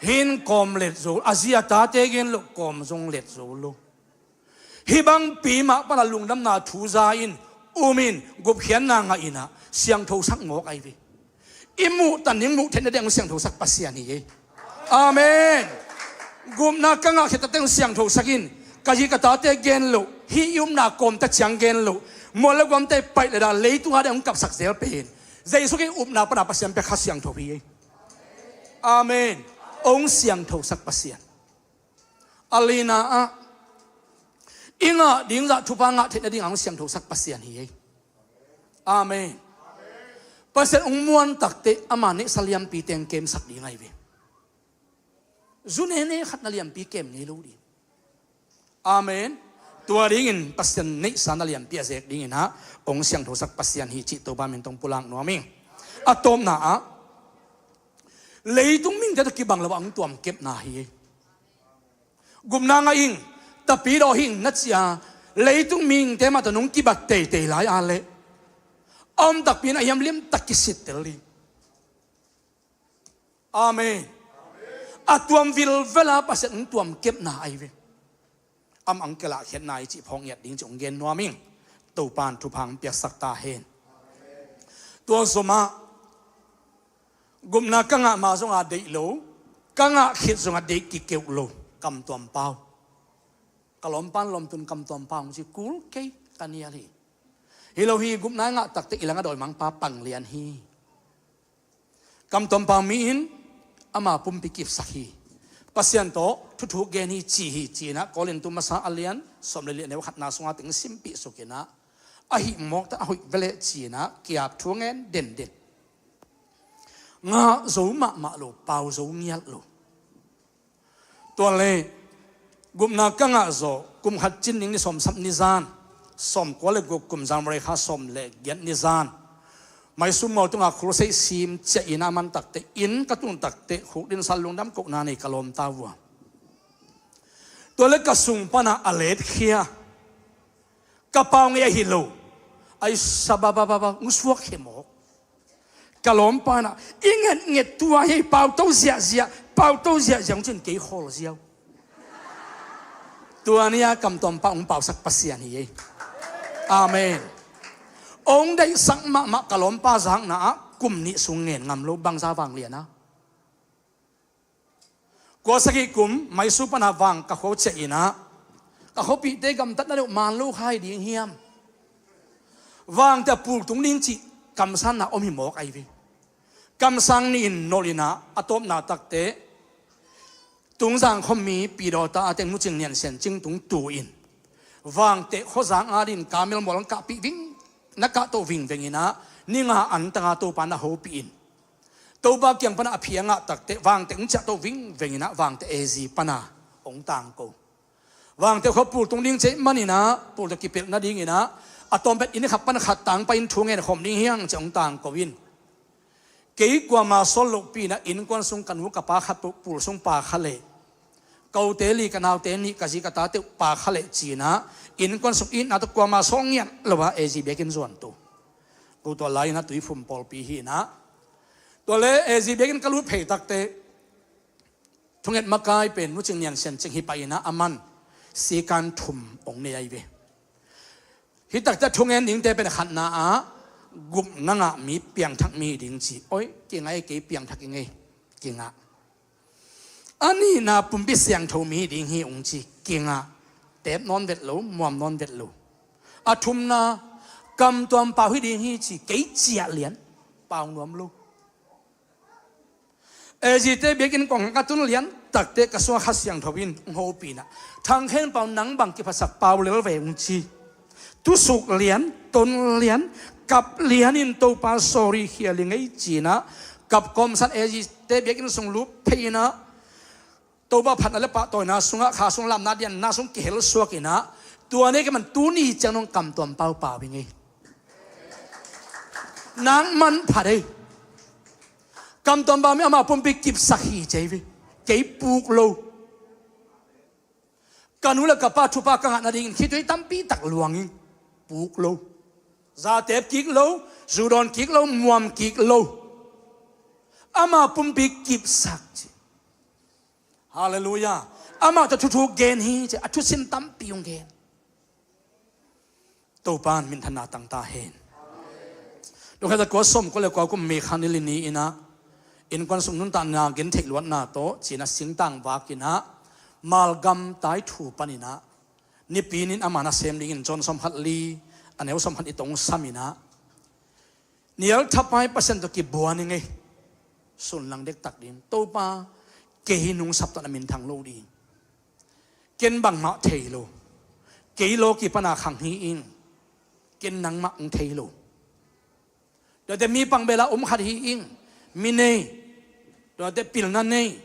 Hin kawm let zo, a zi a tate gen loh kawm zong let zo lo. Hih bangpi mah pana lungdamna thu za in, um in, gupkhiatna ngah inah siangthosak mawk ahi ve. I muh tanin muh theih nading hong siangthosak Pasian hi ei. Amen. Gupna ka ngah khit takte hong siangthosak in, ka zi ka tate gen loh, hih i upna kawmta ciang gen loh, Mual le guamte paih le dah leitung a ding hong kapsak zel pen Jesu Khrih upna pana Pasian pia Kha Siangtho hi ei. Amen. Hong siangthosak Pasian. A lina ah i ngah ding zah thupha ngah theih nading a hong siangthosak Pasian hi ei. Amen. Pasian hong muan takte ama neihsa liampi teng kemsak ding ahi ve. Zu nene khat na liampi kem ngei lo ding. Amen. Tua dingin Pasian neihsa na liampi a zek dingin ah hong siangthosak Pasian hi cih Topa min tawh pulak nuam ing. A tawpna ah leitung mihingte tawh kibang lo ah hong tuam kepna hi. Gupna ngah ing, tapidaw hing na cia leitung mihingte mah tawh nong kibat teitei lai a leh a om takpi in a hiam liamtak kisittel ding. Amen. A tuam vilvela Pasian hong tuam kepna ahi ve. Amah hong kilahkhiatna hi cih phawk ngiat ding cih hong gen nuam ing. Topa in thupha hong piaksak ta hen. Tua zomah gupna ka ngah ma zongah deih lo, ka ngah khit zongah deih kikeuh lo Kam Tuam Pau. Ka lawmpa in lawmtun Kam Tuam Pau hong ci kul kei ka nial hi. Hi lo hi, gupna i ngah takte i langah dawimangpa pang lian hi. Kam Tuam Pau mi in ama pumpi kipsak hi. Pasian tawh thuthuk gen hi ci hi ci-in ah Korin tu masa a lian sawm le li a neu khatna sungah teng simpih suk in ah a hih mawk ta a hoih veleh ci-in ah kiap thu ngen denden. Ngah zo mahmah lo, pau zo ngiat lo. Tua le gupna ka ngah zawh kum khat cin ning ni sawm sap ni zan, sawm kua le guk kum January kha sawm le giat ni zan, Maisum mual tungah crusade sim ciah in a man takte in ka tun takte khukdin sal lungdam kohna nei ka lawm ta vua. Tua le ka sung pana a letkhia ka pau ngei ahi lo. Ai sa ba ba ba ba, hong suak khia mawk. Ka lawmpa in ah i ngetnget tua hi, pau to ziahziah, pau to ziahziah hong cin kei khawl ziau. Tua ni-a Kam Tuam Pau hong pausak Pasian hi ei. Amen. Hong daihsak mahmah ka lawmpa zakna ah kum nih sung ngen ngam lo, bangza vanglian a. Kua sagih kum Maisum pana vang ka khuau ciah in ah ka khuapihte gamtatna deuh man lo kha hi ding hiam? Vangte a pultung ding cih kamsanna om hi mawk ahi ve. Kamsang nih in nolh in ah a tawpna takte Tungzang khuami Pidawta a teng Nu Cing Nian Sian Cing tung tu in Vangte khuazang a din Kamel mual hong kahpih ving, na kahto vingveng in ah ni nga an tanga Topa na hopih in Topa kiang pana a phi a ngah takte Vangte hong ciahto vingveng in ah Vangte A Z pana hong tangko. Vangte khua pultung ding cih manin ah pultung kipelh nadingin ah a tawmpet inn khat pan khat tangpai in thu ngen khawm ding hi hang ci hong tangko in. Kei kuama sawl lohpi in ah innkuan sung ka nu ka pa khat pul sung pa kha leh, ka ute li ka naute nih ka zi ka tate uh pa kha leh ci in ah innkuan sung itna tawh kuama sawl ngiat lo a A Z biakinn zuan tu. Ko tua lai in ah Tuiphum pawlpi hi in ah tua le A Z biakinn ka lut phei takte thunget makai pen Nu Cing Nian Sian Cing hi pah in ah a man sikan thum hong nei ahi ve. Hi takte thungen dingte pen khatna ah gupna ngah mi piangthak mi ding ci. Oi, kingah ei, kei piangthak ing ei, kingah. A nihna pumpi siangtho mi ding hi ung ci, kingah. Tep nawn vet lo, muam nawn vet lo. A thumna Kam Tuam Pau hi ding hi ci, kei ciah lian, pau nuam lo. A Z te biakinn kong ka tun lian takte ka sungah Kha Siangtho in hong hopih in ah, Thang Khen Pau, nang bang kiphasak pau lel ve ung ci. Tusuk lian, ton lian, kap lian in Topa sorry khia ling ei ci in ah kap kawmsan A Z te biakinn sung lut phei in ah Topa phatna le pahtawina sungah kha sung lamna dianna sung kihel suak in ah tua nei ka man tuni ciang nong Kam Tuam Pau pau ing ei. Nang man phat ei. Kam Tuam Pau mi ama pumpi kipsak hi ci ei ve. Kei puk lo. Ka nu le ka pa thupha ka ngah nadingin khitui tampi tak luang ing. Puk lo. Zatep kik lo, zu dawn kik lo, muam kik lo. Ama pumpi kipsak ci. Halleluiah. Amah tawh thuthu gen hi ci, a thusim tampi hong gen. Topa in minthanna tang ta hen. Lungkham tawh kua sawm kua le kua kum May kha ni li ni in ah innkuan sung nuntakna gentheih luatna tawh ci in ah singtang vak in ah Malgam tai thu pan in ah Nipi ni in ama nasem dingin John sawm khat li a neu sawm khat i tong sam in ah, nial thapai Pasian tawh kibuan i ngei. Sunlang dektak ding, Topa, kei hi nungsap tawh na minthang lo ding. Ken bangmah thei lo. Kei lawki pana khang hi ing. Ken nangmah hong thei lo. Tuate mi pangbela om khat hi ing. Mi nei, tuate pilna nei,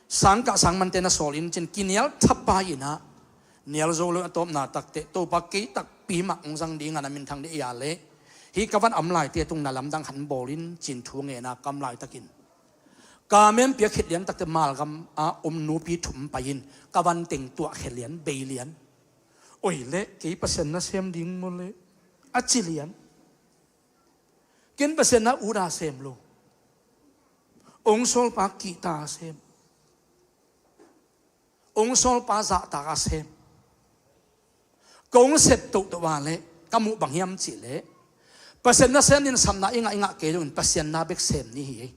sangkah sangmante na sawl in cin kinial thapai in ah, nial zo lo a tawpna takteh Topa kei takpi mah hong zang ding a na minthang dih a leh, hih ka van am laite tung na lamdang khan bawl in cin thu ngen a, ka am laitakin ka men piak khit lian takteh Malgam a om nupi thum pai in ka van teng tuah khit lian, bei lian. Oi leh, kei Pasian nasem ding maw leh, a ci lian. Ken Pasian na ut a sem lo. Ong sawlpa kihta a sem. Ong sawlpa zahtak a sem. Kong sep tohtoh a leh ka muh bang hiam cih leh, Pasian nasem ding sapna i ngah i ngah kei lo in Pasian na bek sem ni hi ei.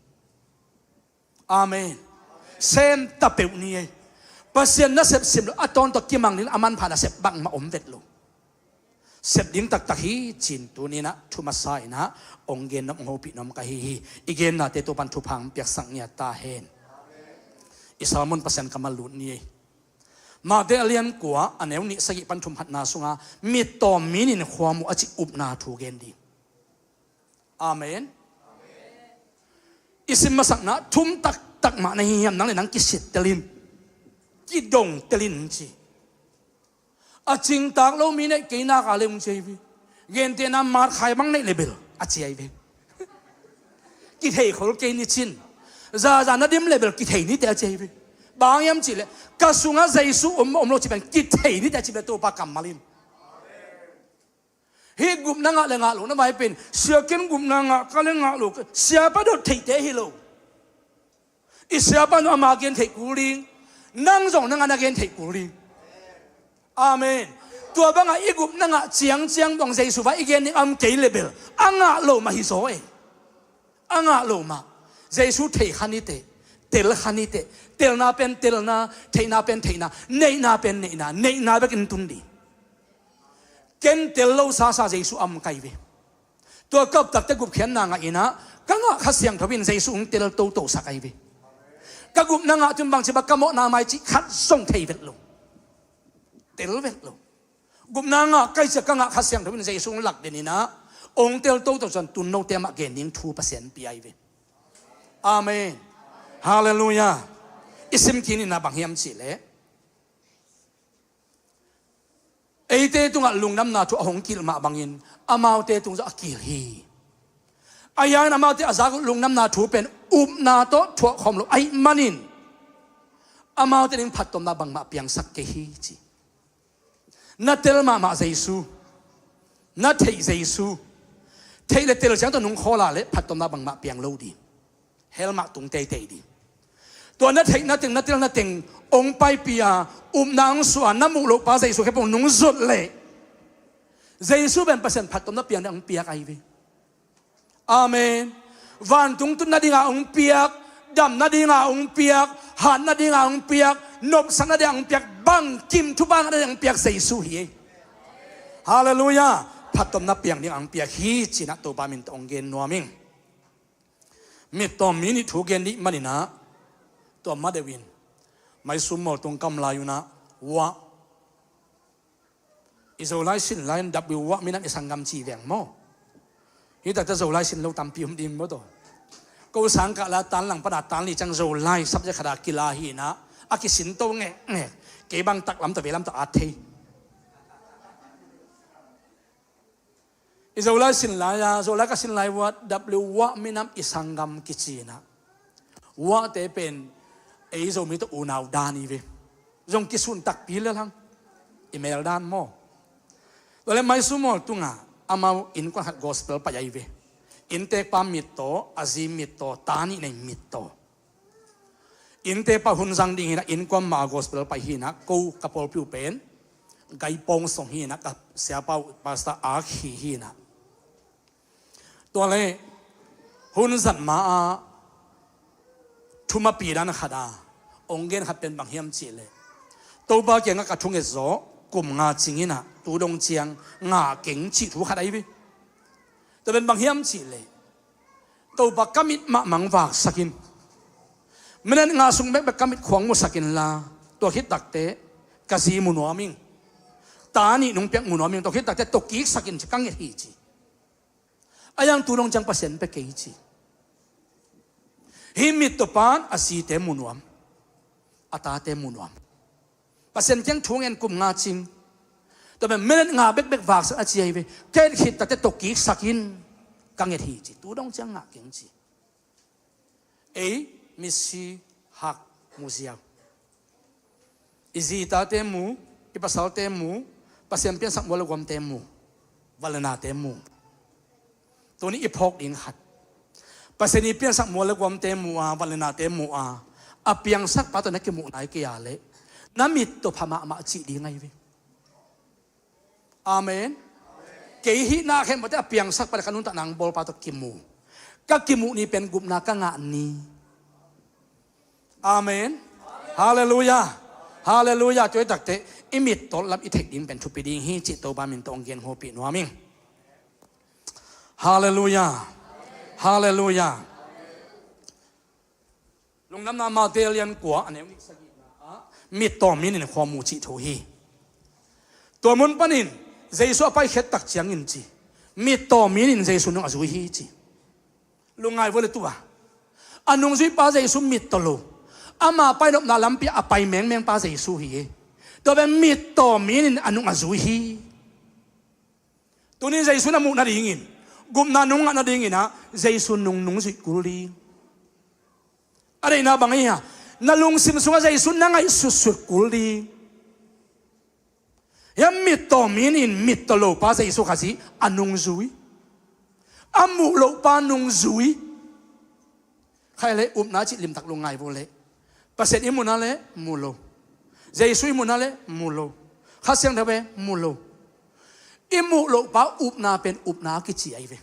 Amen. Sem ta peuh ni ei. Pasian nasep sim lo a tawntawn kimang ding a manpha nasep bangmah om vet lo. Sep ding taktak hi cin tuni in ah thu masa in ah ong gen nuam, ong hopih nuam ka hi hi. I gennate Topan thupha hong piaksak ngiat ta hen. I sermon Pasian kammal lut ni ei. Mate a lian kua a neu nih sagih pan thum khatna sunga mittawm mi nih in khuamu a cih upna thu gen ding. Amen. I sim masakna thum taktak mah na hi hiam, nang le nang kisittel in, kidongtel in ci. A cingtak lo mi neih kei nak a le hong ci ahi ve. Gentehna matkhai bang neih le bel a ci ahi ve. Kithei khol kei ni cin. Zaza na dim le bel kithei ni teh a ci ahi ve. Bang hiam cih leh ka sungah Jesu om, om lo cih pen kithei ni teh a ci ve Topa kammal in. Hih gupna ngah le ngah lo na vai pen, sia ken gupna ngah ka le ngah lo, siapa dot theihte hi lo. I siapa nu ama gen theih kul ding, nang zong nang a na gen theih kul ding. Amen. Tua bangah i gupna ngah ciangciang bang Jesu vai i gen ding a om kei le bel a ngah lo mah hi zaw e. A ngah lo mah. Jesu thei kha ni teh, tel kha ni teh. Telna pen telna, theihna pen theihna, neihna pen neihna, neihna bekin tun ding. Ken tel lo sasa Jesu a om ka hi ve. Tua ka up takteh gupkhiatna ngah in ah ka ngah Kha Siangtho in Jesu hong tel toto sak ahi ve. Ka gupna ngah tun bangci bang ka mawhna mai cih khat zong thei vet lo. Tel vet lo. Gupna ngah ka hih ciang ka ngah Kha Siangtho in Jesu hong lak den in ah hong tel toto, cun tun note mah gen ding thu Pasian pia ahi ve. Amen. Halleluiah. I sim kik ni in ah bang hiam cih leh, eite tungah lungdamna thu a hong kilh mah bangin amaute tung zong a kilh hi. Ahi hangin amaute a zak uh lungdamna thu pen upna tawh thuak khawm lo ahih manin amaute ding phattuamna bangmah piangsak kei hi ci. Na tel mahmah Jesu, na theih Jesu, theih le tel ciang tawh nung khawl a leh phattuamna bangmah piang lo ding. Hell mah tung teitei ding. Tua na theih na teng, na tel na teng hong paipih a, upna hong suah a, na muh loh pa Jesu khempeuh nung zot leh Jesu pen Pasian phattuamna piang ding hong piak ahi ve. Amen. Vantung tut nadinga hong piak, dam nadinga hong piak, hat nadinga hong piak, nopsak nadinga hong piak, bangkim thupha ngah nadinga hong piak Jesu hi. Halleluiah. Phattuamna piang ding hong piak hi ci-in ah Topa min tawh hong gen nuam ing. Mittawm mi nih thu gen dih manin ah, tua ma deuh in, Maisum mual tung ka om lai un ah, wah, i Zolai sin lai in W wah minam i sanggam ci veng maw? Hih takte Zolai sin lo tampi om ding maw taw? Ko sangkah la tan lang pana tan li ciang Zolai subject khat a kila hi in ah, a kisin to ngekngek. Kei bang taklam tawh veilam tawh at thei. I Zolai sin lai a, Zolai ka sin lai uh ah, W wah minam i sanggam kici in ah, wahte pen ei Zomi tawh unau dan hi ve. Zong kisun takpi lel hang, i mel dan maw? Tua leh Maisum mual tungah amau innkuan khat gospel pai ahi ve. Innteekpa mittaw, a zi mittaw, ta nih nei mittaw. Innteekpa hun zang ding hi in ah, innkuan mah a gospel pai hi in ah, ko ka pawlpi uh pen Gai Pawng Song hi in ah, ka siapa uh Pastor Ak Hi hi in ah. Tua leh hun zat ma ah thumapi dan khat a hong gen khat pen bang hiam cih leh, Topa kiangah ka thunget zawh, kum nga cing in ah, tu dong ciang ngah keng cih thu khat ahi ve. Tua pen bang hiam cih leh, Topa, ka mit mahmah vaksak in. Minute nga sung bekbek ka mit khuang musak inla, tua khit takteh ka zi mu nuam ing. Ta nih nong piak mu nuam ing, tua khit takteh tawh kiksak in ci, ka nget hi ci. A yang tu dong ciang Pasian pia kei ci. Hih mittawpa'n a zite mu nuam, a tate mu nuam. Pasian kiang thu ngen kum nga cing. Tua pen minute nga bekbek vaksak a ci ahi ve. Ka et khit takteh tawh kiksak in, ka nget hi ci. Tu dong ciang ngah keng ci. Ei misi hak mu ziau. I zi tate mu, i pasalte mu, Pasian piansak mual le guamte mu, van le nate mu. Tuni i phawk ding khat. Pasian i piansak mual le guamte mu a, van le nate mu a, a piangsak pa tawh na kimuh nai kei a leh, na mit tawh pha mahmah cih ding ahi ve. Amen. Kei hihna khempeuhte a piangsak pa le ka nuntakna hong bawl pa tawh kimu. Ka kimuh ni pen gupna ka ngah ni. Amen. Halleluiah. Halleluiah. Tua hi takteh i mittaw lam i theih ding pen thupi ding hi cih Topa min tawh hong gen hopih nuam ing. Halleluiah. Halleluiah. Lungdamna Mate lian kua, a neu nih sagihna ah mittaw mi nih in khua mu cih thu hi. Tua mun panin Jesu a paikhiat tak ciangin ci, mittaw mi nih in Jesu nung a zui hi ci. Lungngai vua le tua, a nungzuipa Jesu mittaw lo, ama painopna lampi a pai mengmengpa Jesu hi. Tua pen mittaw mi nih in a nung a zui hi. Tunin Jesu na muh nadingin, gupna nung ngah nadingin ah Jesu nung nungzuih kul ding. A deihna bang ahi hiam? Na lungsim sungah Jesu na ngaihsutsut kul ding. Hiah mittaw mi nih in mittaw lopa Jesu Khazih a nungzui, a muh lohpa nungzui. Khaih le upna cih limtak lungngai vua le. Pasian i muhna le mu lo. Jesu i muhna le mu lo. Kha Siangtho ve mu lo. I muh lohpa upna pen upna kici ahi ve.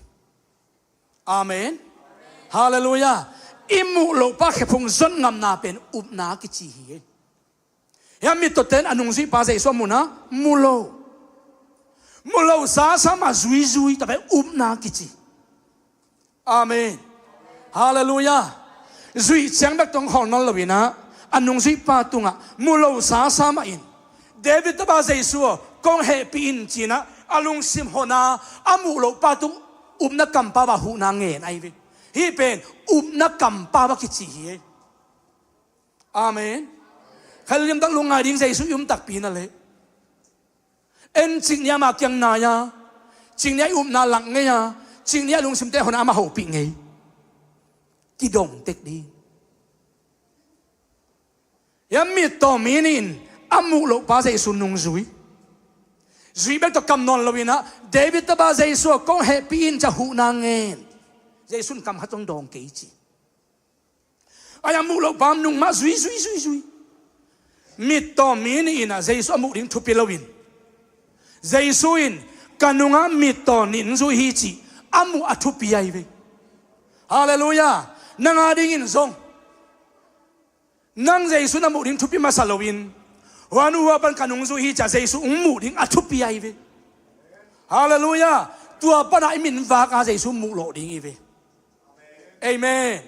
Amen. Halleluiah. I muh lohpa khephung zot ngamna pen upna kici hi. Hiah mittawte in a nungzuihpa Jesu a muhna mu lo. Mu lo sasa mah zuizui, tua pen upna kici. Amen. Halleluiah. Zuih ciang bek tawh hong khawl nawn loin ah, a nungzuihpa tungah mu lo sasa mah in, David tapa Jesu aw, kong hehpih in ci-in ah a lungsim hon a, a muh lohpa tung upna kampau ah huhna ngen ahi ve. Hih pen upna kampau ah kici hi. Amen. Khaih le limtak lungngai ding, Jesu i um takpi na leh. En cik ni-a ama kiang nai a, cik ni-a i upna lak ngei a, cik ni-a lungsimte hon a ama hopih ngei. Kidong tek ding. Hiah mittaw mi nih in a muh lohpa Jesu nungzui. Zui bek tawh kam nawn loin ah, David tapa Jesu aw, kong hehpih in ci-a huhna ngen. Jesu in kam khat zong dawng kei ci. Ahi a muh lohpa nung mah zui, zui, zui, zui. Mittaw mi nih in ah Jesu a muh ding thupi loin, Jesu in ka nungah mittaw nih in zui hi cih a muh a thupi ahi ve. Halleluiah. Nang a dingin zong, nang Jesu na muh ding thupi masa loin, huan uh hua pan ka nung zui hi ci-a Jesu hong muh ding a thupi ahi ve. Halleluiah. Tua panah i min vak a Jesu muh lawh ding hi ve. Amen.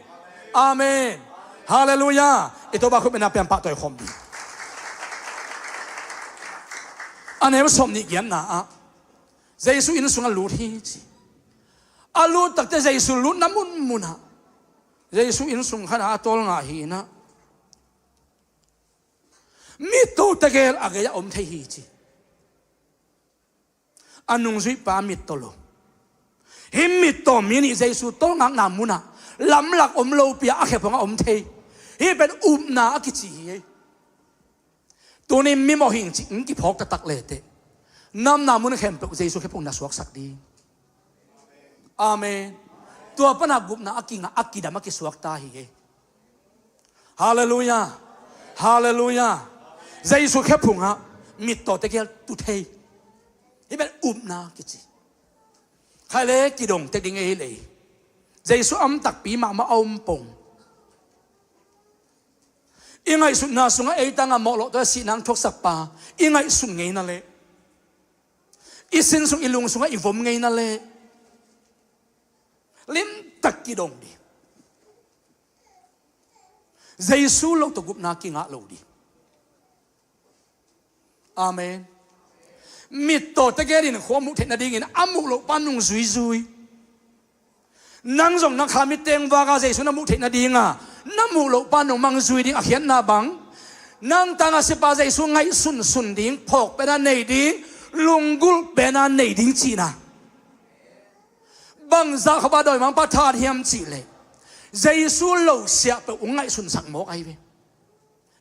Amen. Halleluiah. I Topa khut bengna piang pahtawi khawm dih. A neu sawm nih giatna ah Jesu inn sungah lut hi ci. A lut takte Jesu lutna munmunah Jesu inn sung khatah a tawlngah hi inah, mittaw tegel a gei-ah om thei hi ci. A nungzuihpa mittaw lo. Hih mittaw mi nih Jesu tawlngakna munah lamlak om lopi-a a khephungah om thei. Hih pen upna a kici hi. Tuni mimawh hing cih in kiphawk taktak leteh, na omna mun khempeuh Jesu khephung na suaksak ding. Amen. Tua pana gupna a kingah a kidam a kisuak ta hi. Halleluiah. Halleluiah. Jesu khephungah mittaw tegel tu thei. Hih pen upna kici. Khaih le kidong tek ding ei lei. Jesu a om takpi mahmah a om pong. I ngaihsutna sungah ei tangah mawh loh tawh a sihna hong thuaksakpa i ngaihsut ngeina leh, i sin sung i lung sungah i vom ngeina leh, limtak kidong dih. Jesu lo tawh gupna kingah lo dih. Amen. Mittaw tegel in khua muh theih nadingin a muh lohpa nung zuizui. Nang zong na kha mitteng vaka Jesu na muh theih nadinga na muh lohpa nung mang zui ding a khiatna bang, nang tangah sipa Jesu ngaihsunsun ding phawk pena nei ding, lunggulh pena nei ding cihna. Bangzah khawpa dawimangpa tha hiam cihleh, Jesu lo siah peuh hong ngaihsunsak mawk ahi ve.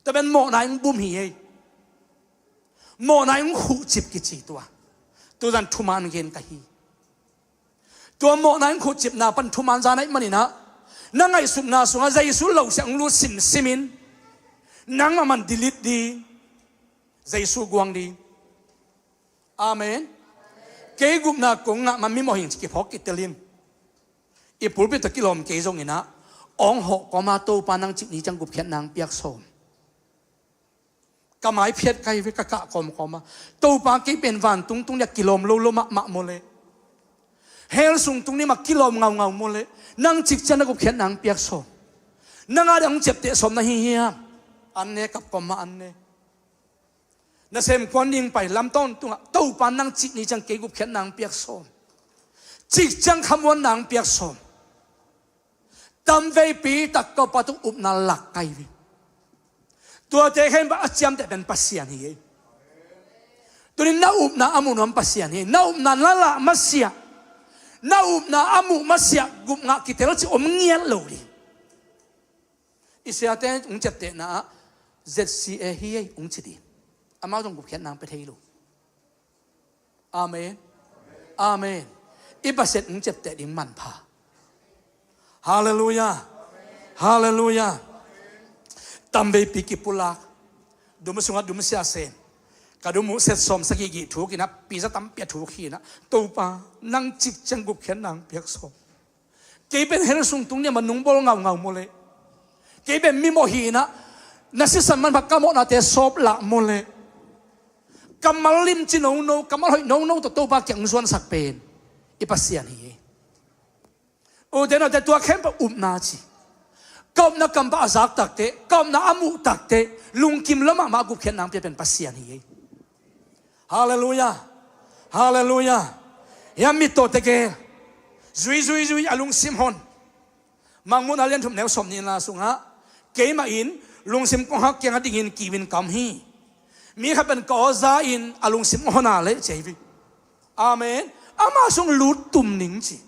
Tua pen mawhna in bum hi ei. Mawhna in khuhcip kici tua. Tuzan thuman gen ka hi. Tua mawhna in khuhcipna pan thuman zan ahih maninah, na ngaihsutna sungah Jesu lo siah hong lut simsimin nangmah man delete ding. Jesu guang ding. Amen. Kei gupna kong ngah man mimawh hing ci kiphawk kitel in. I pulpit tawh kilawm kei zonginah, ong hawh kawma Topa nang cik ni ciang gupkhiatna hong piak sawm. Ka mai phiat kai ve ka kah kawmkawma. Topa kei pen vantung tung nia kilawm lolo mahmah mawleh, hell sung tung ni mah kilawm ngaungau mawleh, nang cik ciang na gupkhiatna hong piak sawm. Nang a dang hong ciapteh sawm na hi hiam? An ne kap kawmma an ne. Nasem kuan ding pai lam tawntungah Topa nang cik ni ciang kei gupkhiatna hong piak sawm. Cik ciang khamuanna hong piak sawm. Tamveipi tak Topa tung upna lak kai ve. Tuate khen bang a ciamteh pen Pasian hi ei. Tunin na upna a muh nuam Pasian hi ei. Na upna na lah masiah, na upna a muh masiah gupngah kitel ci om ngiat lo ding. I siate hong ciaptehna ah Z C A hi ei hong ci ding. Amau zong gupkhiatna hong pia thei lo. Amen. Amen. I Pasian hong ciapteh ding manpha. Halleluiah. Halleluiah. Tamveipi kipulak, dum sungah dum siasen. Ka dum uh set sawm sagih gih thukinah, pisa tampi a thukinah, Topa nang cik ciang gupkhiatna hong piak sawm. Kei pen hell sung tung nia ma nung bawl ngaungau mawleh, kei pen mimawh hinah, na sisan manpha ka mawhnate sawp lah mawleh, kammal limci nono, kammal hoih nono tawh Topa kiang zuansak pen i Pasian hi ei. Ute naute, tua khempeuh upna ci. Ka upna kampah a zak takteh, ka upna a muh takteh, lungkim lua mahmah gupkhiatna hong pia pen Pasian hi ei. Halleluiah. Halleluiah. Hiah mittaw tegel, zui zui zui a lungsim hon. Mangmuhna lian thum neu sawm nihna sungah, keimah in lungsim kong hak kiangah dingin kiu in ka om hi. Mi khat pen ka aw za in a lungsim hon a leh ci hi ve. Amen. Amah sung lut tum ning ci.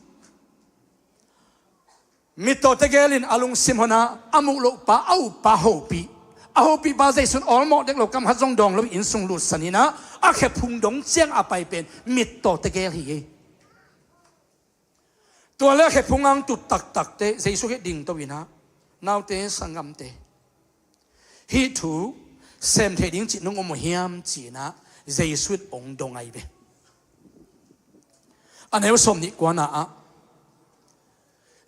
Mittaw tegel in a lungsim hon a, a muh lohpa, a uppa hopih. A hopihpa Jesu in awlmawh dek lo, kam khat zong dawng lo, inn sung lutsan inah, a khephung dong ciang a pai pen mittaw tegel hi ei. Tua le a khephung ang tut taktakte Jesu hih dingto inah, naute sanggamte, hih thu sem thei ding cih nung om uh hiam ci inah Jesu in ong dong ahi ve. A neu sawm nih kuana ah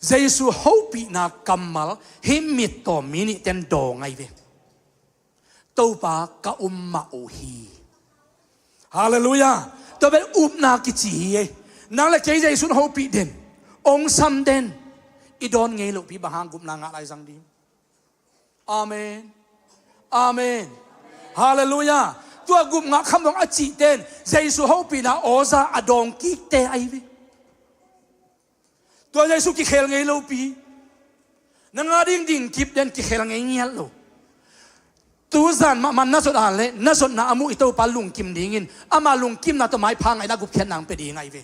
Jesu hopihna kammal hih mittaw mi nihte in dawng ahi ve. Topa ka um mah uh hi. Halleluiah. Tua pen upna kici hi ei. Nang le kei Jesu in hopih den, ong sam den, i dawn ngei lohpi bang hang gupna ngah lai zang ding. Amen. Amen. Halleluiah. Tua gupngah kham dong a cihte in Jesu hopihna awza a dawng kikte ahi ve. Tua Jesu kikhel ngei lopi. Na ngah ding ding kip den kikhel ngei ngiat lo. Tuzan mahmah na zot a leh na zotna a muh i Topa lungkim dingin, ama lungkimna tawh maipha ngaihna gupkhiatna hong pia ding ahi ve.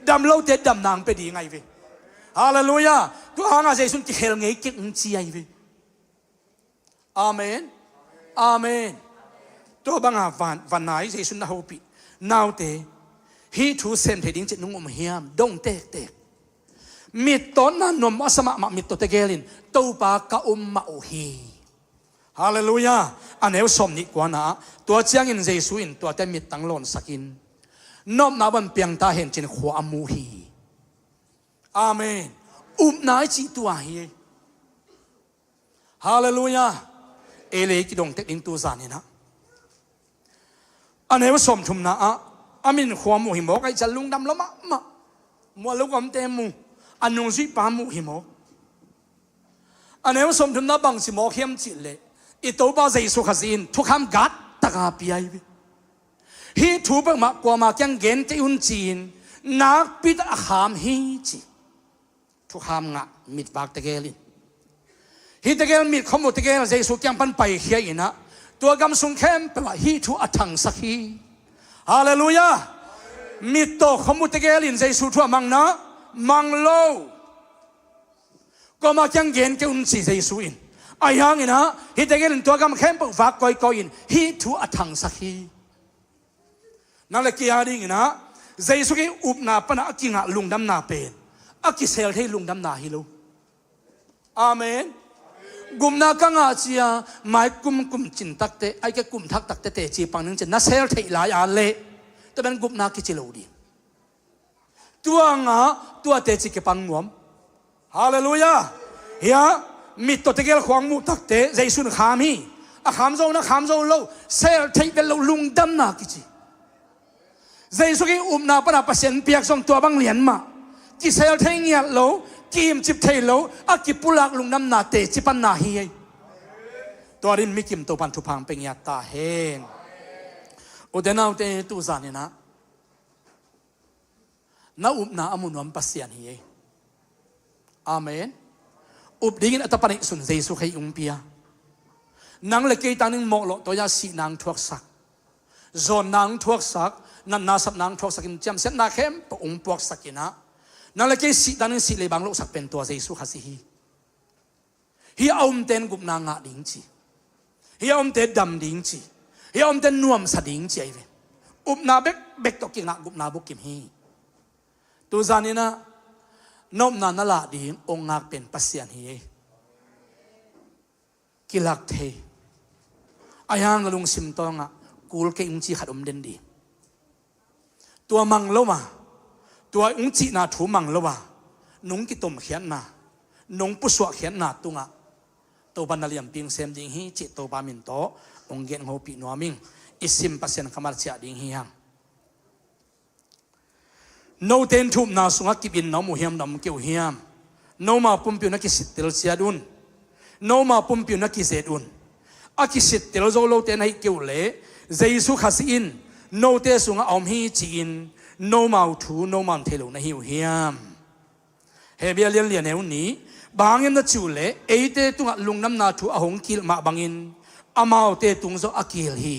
Dam lote damna hong pia ding ahi ve. Halleluiah. Tua hangah Jesu in kikhel ngei kik hong ci ahi ve. Amen. Amen. Tua banga van, van nai Jesu na hopih. Naute, hih thu sem thei ding cih nung om hiam? Dong tektek. Mittaw na nuam a sa mahmah mittaw tegel in Topa ka um mah uh hi. Halleluiah. A neu sawm nih kuana ah tua ciangin Jesu in tuate mittang lawnsakin nopna ban piangta hen cin khua a mu hi. Amen. Upna i cih tua hi. Halleluiah. Ei le ei kidong tek ding tu zaninah. A neu sawmthumna ah a min khua muh hi mawk, aih ciah lungdam lo mahmah. Mual lo gamte mu, a nungzuihpa muh hi mawk. A neu sawmthumna bangci mawk hiam cihleh, i Topa Jesu Khazih in thukham gat taka pia hi ve. Hih thu peuhmah kuama kiang gen kei un ci-in nakpi tak a kham hi ci. Thukham ngah mitvak tegel in, hih tegel mit khawm uh tegel Jesu kiang pan paikhia inah, tua gam sung khempeuh ah hih thu a thangsak hi. Halleluiah. Mit tawh khawm uh tegel in Jesu thu a mangna mang lo. Kuama kiang gen kei un ci Jesu in. Ahi hanginah hih tegel in tua gam khempeuh vak kawikawi in hih thu a thangsak hi. Nang le kei a dinginah Jesu kei upna panah a kingah lungdamna pen a kisel thei lungdamna hi lo. Amen. Gupna ka ngah cia mai kum kum cin takte, aike kum thak takte teci pang ning ci na sel theih lai a leh, tua pen gupna kici lo ding. Tua ngah tua teci kipang nuam. Halleluiah. Hiah mit tawh tegel khuang muh takte Jesu in kham hi. A kham zo na kham zo lo, sel theih vet lo lungdamna kici. Jesu kei upna pana Pasian piak zong tua bang lian mah. Kisel thei ngiat lo, kiimcip thei lo, a kipulak lungdamna teci panna hi ei. Tua din mikim Topan thupha pia ngiat ta hen. Ute naute, tu zaninah na upna a mu nuam Pasian hi ei. Amen. Up dingin a tapa neihsun Jesu kei hong pia. Nang le kei tangin mawhlawh tawi-a sihna hong thuaksak, zawnna hong thuaksak, natna sapna hong thuaksak in ciamsiatna khempeuh hong puaksak inah, nang le kei sih tangin sih leibang lohsak pen tua Jesu Khazih hi. Hih a umten gupna ngah ding ci. Hih a umte dam ding ci. Hih a umte nuamsa ding ci ahi ve. Upna bekbek tawh kingah gupna bukim hi. Tu zaninah na upna na lah ding hong ngak pen Pasian hi ei. Kilak thei. Ahi hang na lungsim tawngah kul kei hong ci khat om den ding. Tua mang lo a, tua hong cihna thu mang lo a, nong kitomkhiatna, nong pusuahkhiatna tungah Topan na liamping sem ding hi cih Topa min tawh hong gen hopih nuam ing. I sim Pasian kammal ciah ding hi hang. Note in thu upna sungah kip in na om uh hiam, na om kei uh hiam? Noma pumpi uh na kisittel ciat un. Noma pumpi uh na kizet un. A kisittel zo lote na hih kei uh leh Jesu Khazih in note sungah a om hi ci-in noma uh thu noma in thei lo na hi uh hiam? Hebru lian li a neu nih, bang hang hiam na cih uh leh eite tungah lungdamna thu a hong kilh mah bangin amaute tung zong a kihilh hi.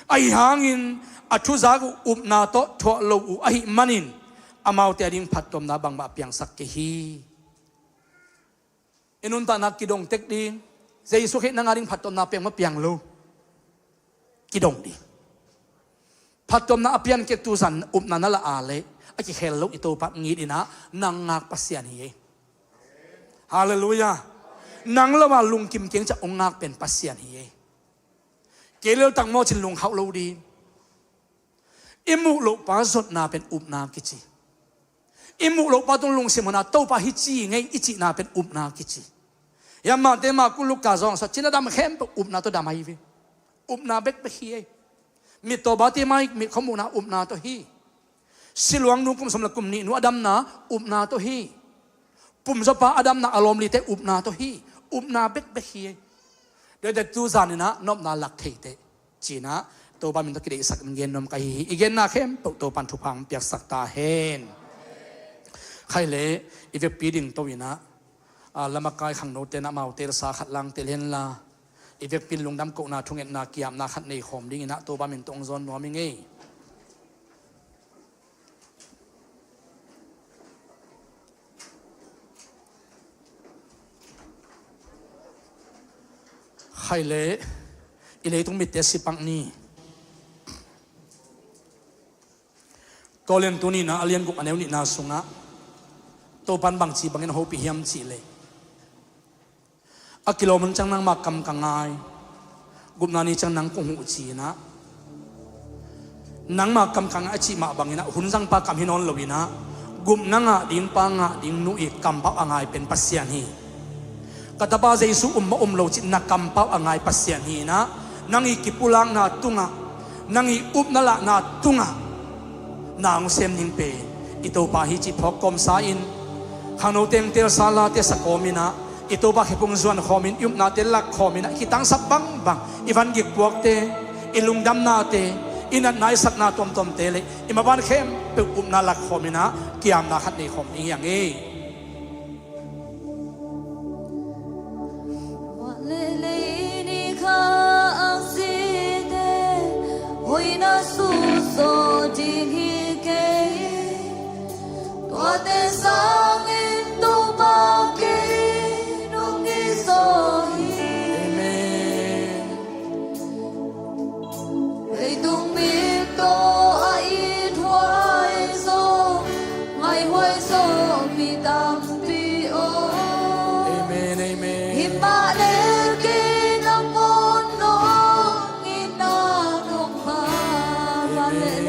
Ahi hangin a thuzak uh upna tawh thuah lo uh ahih manin amaute ading phattuamna bangmah a piangsak kei hi. I nuntakna kidong tek ding. Jesu Khrih nang ading phattuamna piang maw, piang lo? Kidong ding. Phattuamna a pian kei tu zan upna na lah a leh a kikhel lo i Topa ngit inah nang ngak Pasian hi ei. Halleluiah. Nang lo a lungkim keng ciah hong ngak pen Pasian hi ei. Kei leltak maw cin lungkhauh lo ding. I muh lohpa zotna pen upna kici. I muh lohpa tung lungsim hona Topa hi ci ngei i cihna pen upna kici. Hiah Mate, Maku, Luka zawng sawt cin a dam khempeuh upna tawh dam ahi ve. Upna bekbek hi ei. Mittaw Bartimai mit khawm muhna upna tawh hi. Siluang nu kum sawm le kum nih nu a damna upna tawh hi. Pumzawpa a damna a lawmlite upna tawh hi. Upna bekbek hi ei. Tuate tu zaninah na upna lak theiteh cinah Topa min tawh kideihsak in gen nuam ka hi hi. I genna khempeuh Topan thupha hong piaksak ta hen. Khaile, i vekpi ding to inah, a, lamakai khangnote na amau telsa khat lang tel henla, i vekpi in lungdam kohna thungetna kiamna khat nei khawm dinginah Topa min tawh hong zawn nuam ing ei. Khaile, i leitung mitte sipak ni. Korin tu nihna a lian guk a neu nihna sungah Topan bangci bangin hopih hiam cihleh, a kilawm hun ciang nangma kam ka ngai, gupna ni ciang nang kong huh cinah, nangma kam ka ngai a cih mah banginah hun zangpa kam hi nawn loinah gupna ngah ding pa ngah ding nu i kampau a ngai pen Pasian hi. Ka tapa Jesu um mah um lo cih na kampau a ngai Pasian hi in ah, nang i kipulakna tungah, nang i upna lahna tungah na hong sem ning pen i Topa hi cih phawk kawmsa in, khangno teng telsa late sa kawm in ah, i Topa khe phung zuan khawm in, i upnate lak khawm in ah, i kitangsap bangbang, i van gik puakte, i lungdamnate, i natna i sakna tuamtuamte le i maban khempeuh upna lak khawm in ah, kiamna khat nei khawm ding hi hang ei. Tua leh lei ni kha a site hoihna suso ding hi kei. Tuate sangin Topa kei nong kizo hi. Amen. Leitung mi tawh a ithuai zo, ngaihuai zo mi tampi aw. Amen, amen. Himah le kei na ngawn nong itna nong pha. Amen.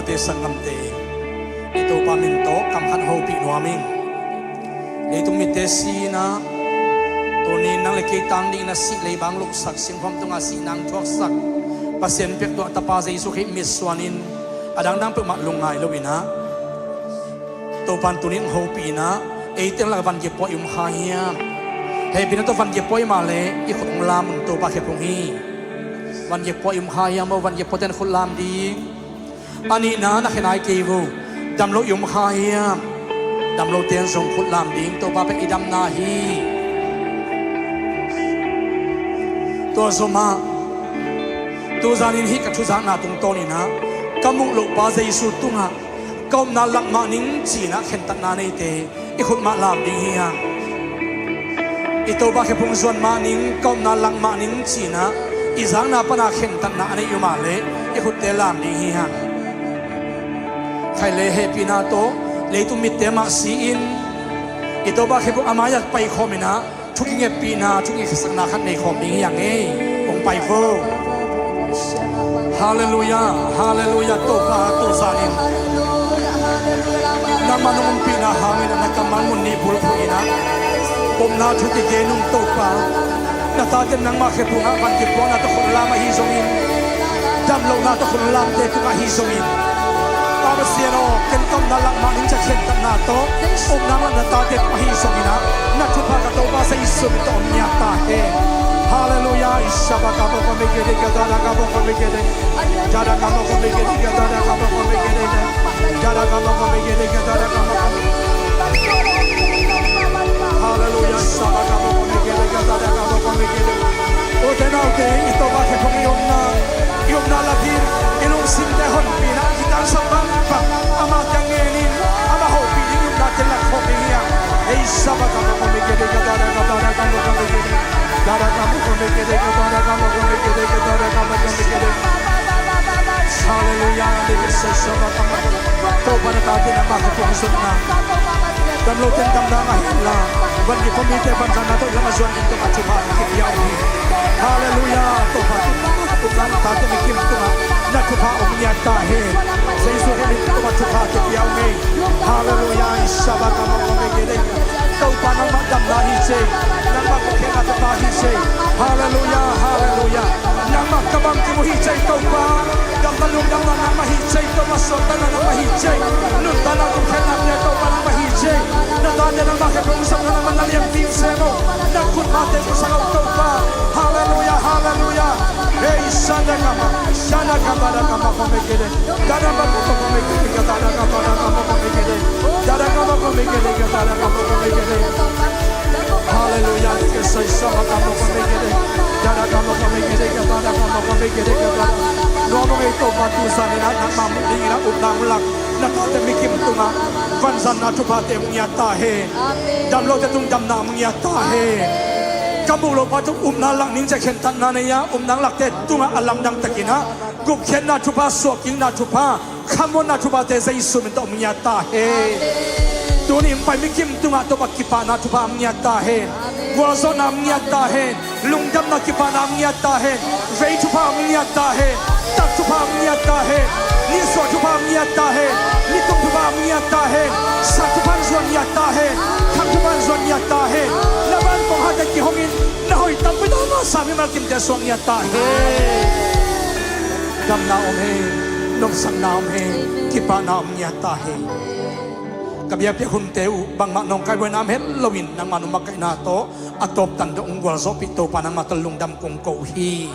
Te sanggamte, i Topa min tawh kam khat hopih nuam ing. Leitung mitte si-in ah, tuni nang le kei tang dingin a sih leibang lohsak, singkhawm tungah sihna thuaksak Pasian piaktuah Tapa Jesu Khrih mitsuanin a dangdang peuhmah lungngai loin ah, Topa in tuni hong hopih in ah, eite lak ah van kipua i um kha hiam? Hehpihna tawh van kipua i mah leh i khut hong lam un, Topa khe phung hi. Van kipua i um kha hiam maw? Van kipuate in khut lam ding. A nihna, na khe nai kei vo. Damlo i um kha hiam? Damlote in zong khut lam ding. Topa pen i damna hi. Tua zomah, tuzanin hih ka thuzakna tungtawnin ah, ka muh loh pa Jesu tungah ka upna lak mah ning ci-in ah khentatna neite i khut mah lam ding hi hang. I Topa khe phung zuan mah ning, ka upna lak mah ning ci-in ah i zakna pana khentatna a neih uh mah leh i khutte lam ding hi hang. Khaile, hehpihna tawh leitung mitte mah si-in, i Topa khe phung a mai-ah paikhawm in ah, thu kingeppihna, thu kingetsakna khat neikhawm ding hi hang ei. Hong pai vo. Halleluiah, halleluiah. Topa, tuzanin nangmah nong ompihna hangin ah na kammal mun nih bulphuh in ah, upna thu kigen ung, Topa. Na tate nangmah khe phungah van kipuakna tawh khut lam ahi zongin, damlohna tawh khut lamte tungah ahi zongin, Pa Pasian aw, ken ka upna lak mah ning ci-a khentatna tawh, upna mah na tate tungah ahi zongin ah, na thupha ka Topa Jesu min tawh om ngiat ta hen. Halleluiah. Isaba kabo kome gede, gadada kabo kome gede. Dada kabo kome gede, gadada kabo kome gede. Dada kabo kome gede, gadada kabo kome. Halleluiah. Isaba kabo kome gede, gadada kabo kome gede. Ute naute, i Topa khe phung i omna, i omna lak in i lungsimte honpih in ah, i tangsap bang bang amah kiang ngen in, amah hopih ding i upnate lak khawm ding hi hang. Ei, saba kama kome gede, gadada, gadada, kama kome gede. Dada kama kome gede, gadada, kama kome gede, gadada, kama kome gede. Halleluiah. Dede sai saba kama kome. Topa, na tate nangmah khe phung zonna, damlote in damna ngah hen la, van kipua mite vanzanna tawh i lam a zuan ding tungah thupha kipia uh hi. Halleluiah. Topa, tun nangmah ka upna, na tate mikim tungah na thupha om ngiat ta hen. Jesu Khrih min tungah thupha kipia uh hi. Halleluiah. Isaba kama kome gede. Topa, nangmah damna hi cei. Nangmah gupkhiatna tapa hi cei. Halleluiah, halleluiah. Nangmah ka bangkim uh hi cei, Topa. Damna lungdamna nangmah hi cei, Topa. Suahtakna nangmah hi cei. Nuntakna gupkhiatna pia, Topa, nangmah hi cei. Na tate nangmah khe phung zonna, nangmah na liam ding sem uh. Na khut mah teh pusak uh, Topa. Halleluiah, halleluiah. Hei, sanda kama, sanda kama, da kama kome gede. Dada kama kome gede, dada kama kome gede. Dada kama kome gede, dada kama kome gede. Halleluiah. Dede sai saba kama kome gede. Dada kama kome gede, dada kama kome gede, dada. Nuam ung ei, Topa, tuzanin ah nangmah muh dingin ah upna hong lak na tate mikim tungah vanzanna thuphate hong ngiat ta hen. Damlote tung damna hong ngiat ta hen. Ka muh loh pa tung upna lak ning ci-a khentatna nei-a, upna hong lakte tungah a lamdang takin ah gupkhiatna thupha, suahkikna thupha, khamuanna thuphate Jesu min tawh hong ngiat ta hen. Tuni hong pai mikim tungah Topa kipahna thupha hong ngiat ta hen. Gualzawhna hong ngiat ta hen. Lungdamna kipahna hong ngiat ta hen. Vei thupha hong ngiat ta hen. Tak thupha hong ngiat ta hen. Nisuah thupha hong ngiat ta hen. Nitum thupha hong ngiat ta hen. Sak thupha hong zuan ngiat ta hen. Khang thupha hong zuan ngiat ta hen. Na van kong hate kihongin na hoih tampi tawh masa mimal kimte suak ngiat ta hen. Damna om hen. Nopsakna om hen. Kipahna om ngiat ta hen. Ka biakpiak hunte uh bangmah nawngkai buaina om het loin nangmah nong makaihna tawh a tawptan dong hong gualzawhpih Topa, nangmah tawh lungdam kong ko uh hi.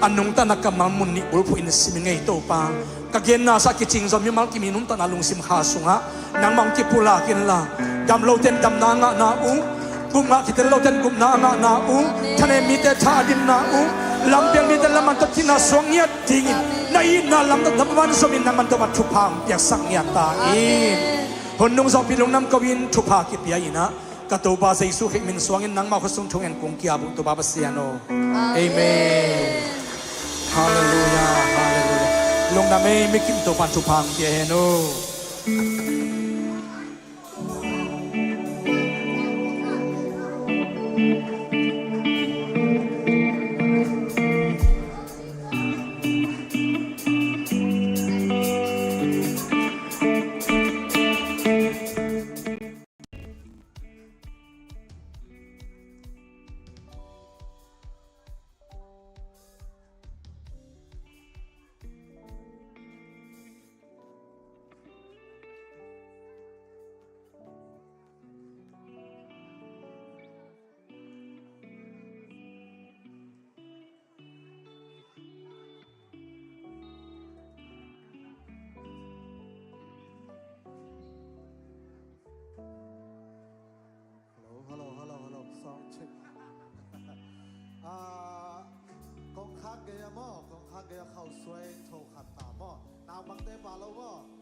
A nungta na kammal mun nih bulphuh in sim ing ei, Topa. Ka genna sah kicing zong mimal kim i nuntakna lungsim kha sungah nangmah hong kipulak inla, damlote in damna a ngahna uh, gupngah kitel lote in gupna a ngahna uh, thanem mite tha a dinna uh, lampial mite lamman tawh kina suak ngiat dingin na itna lamdang tawh van zomin nangman Topa thupha hong piaksak ngiat ta in. Hun nung zawhpih lungdam ko-in thupha kipia in ah, ka Topa Jesu Khrih min suangin nangmah khut sung thungen kong ki-ap uh, Topa Pasian aw. Amen. Halleluiah, halleluiah. Lungdam ei, mikim Topa thupha hong pia hen uh. Pakte pa lo maw?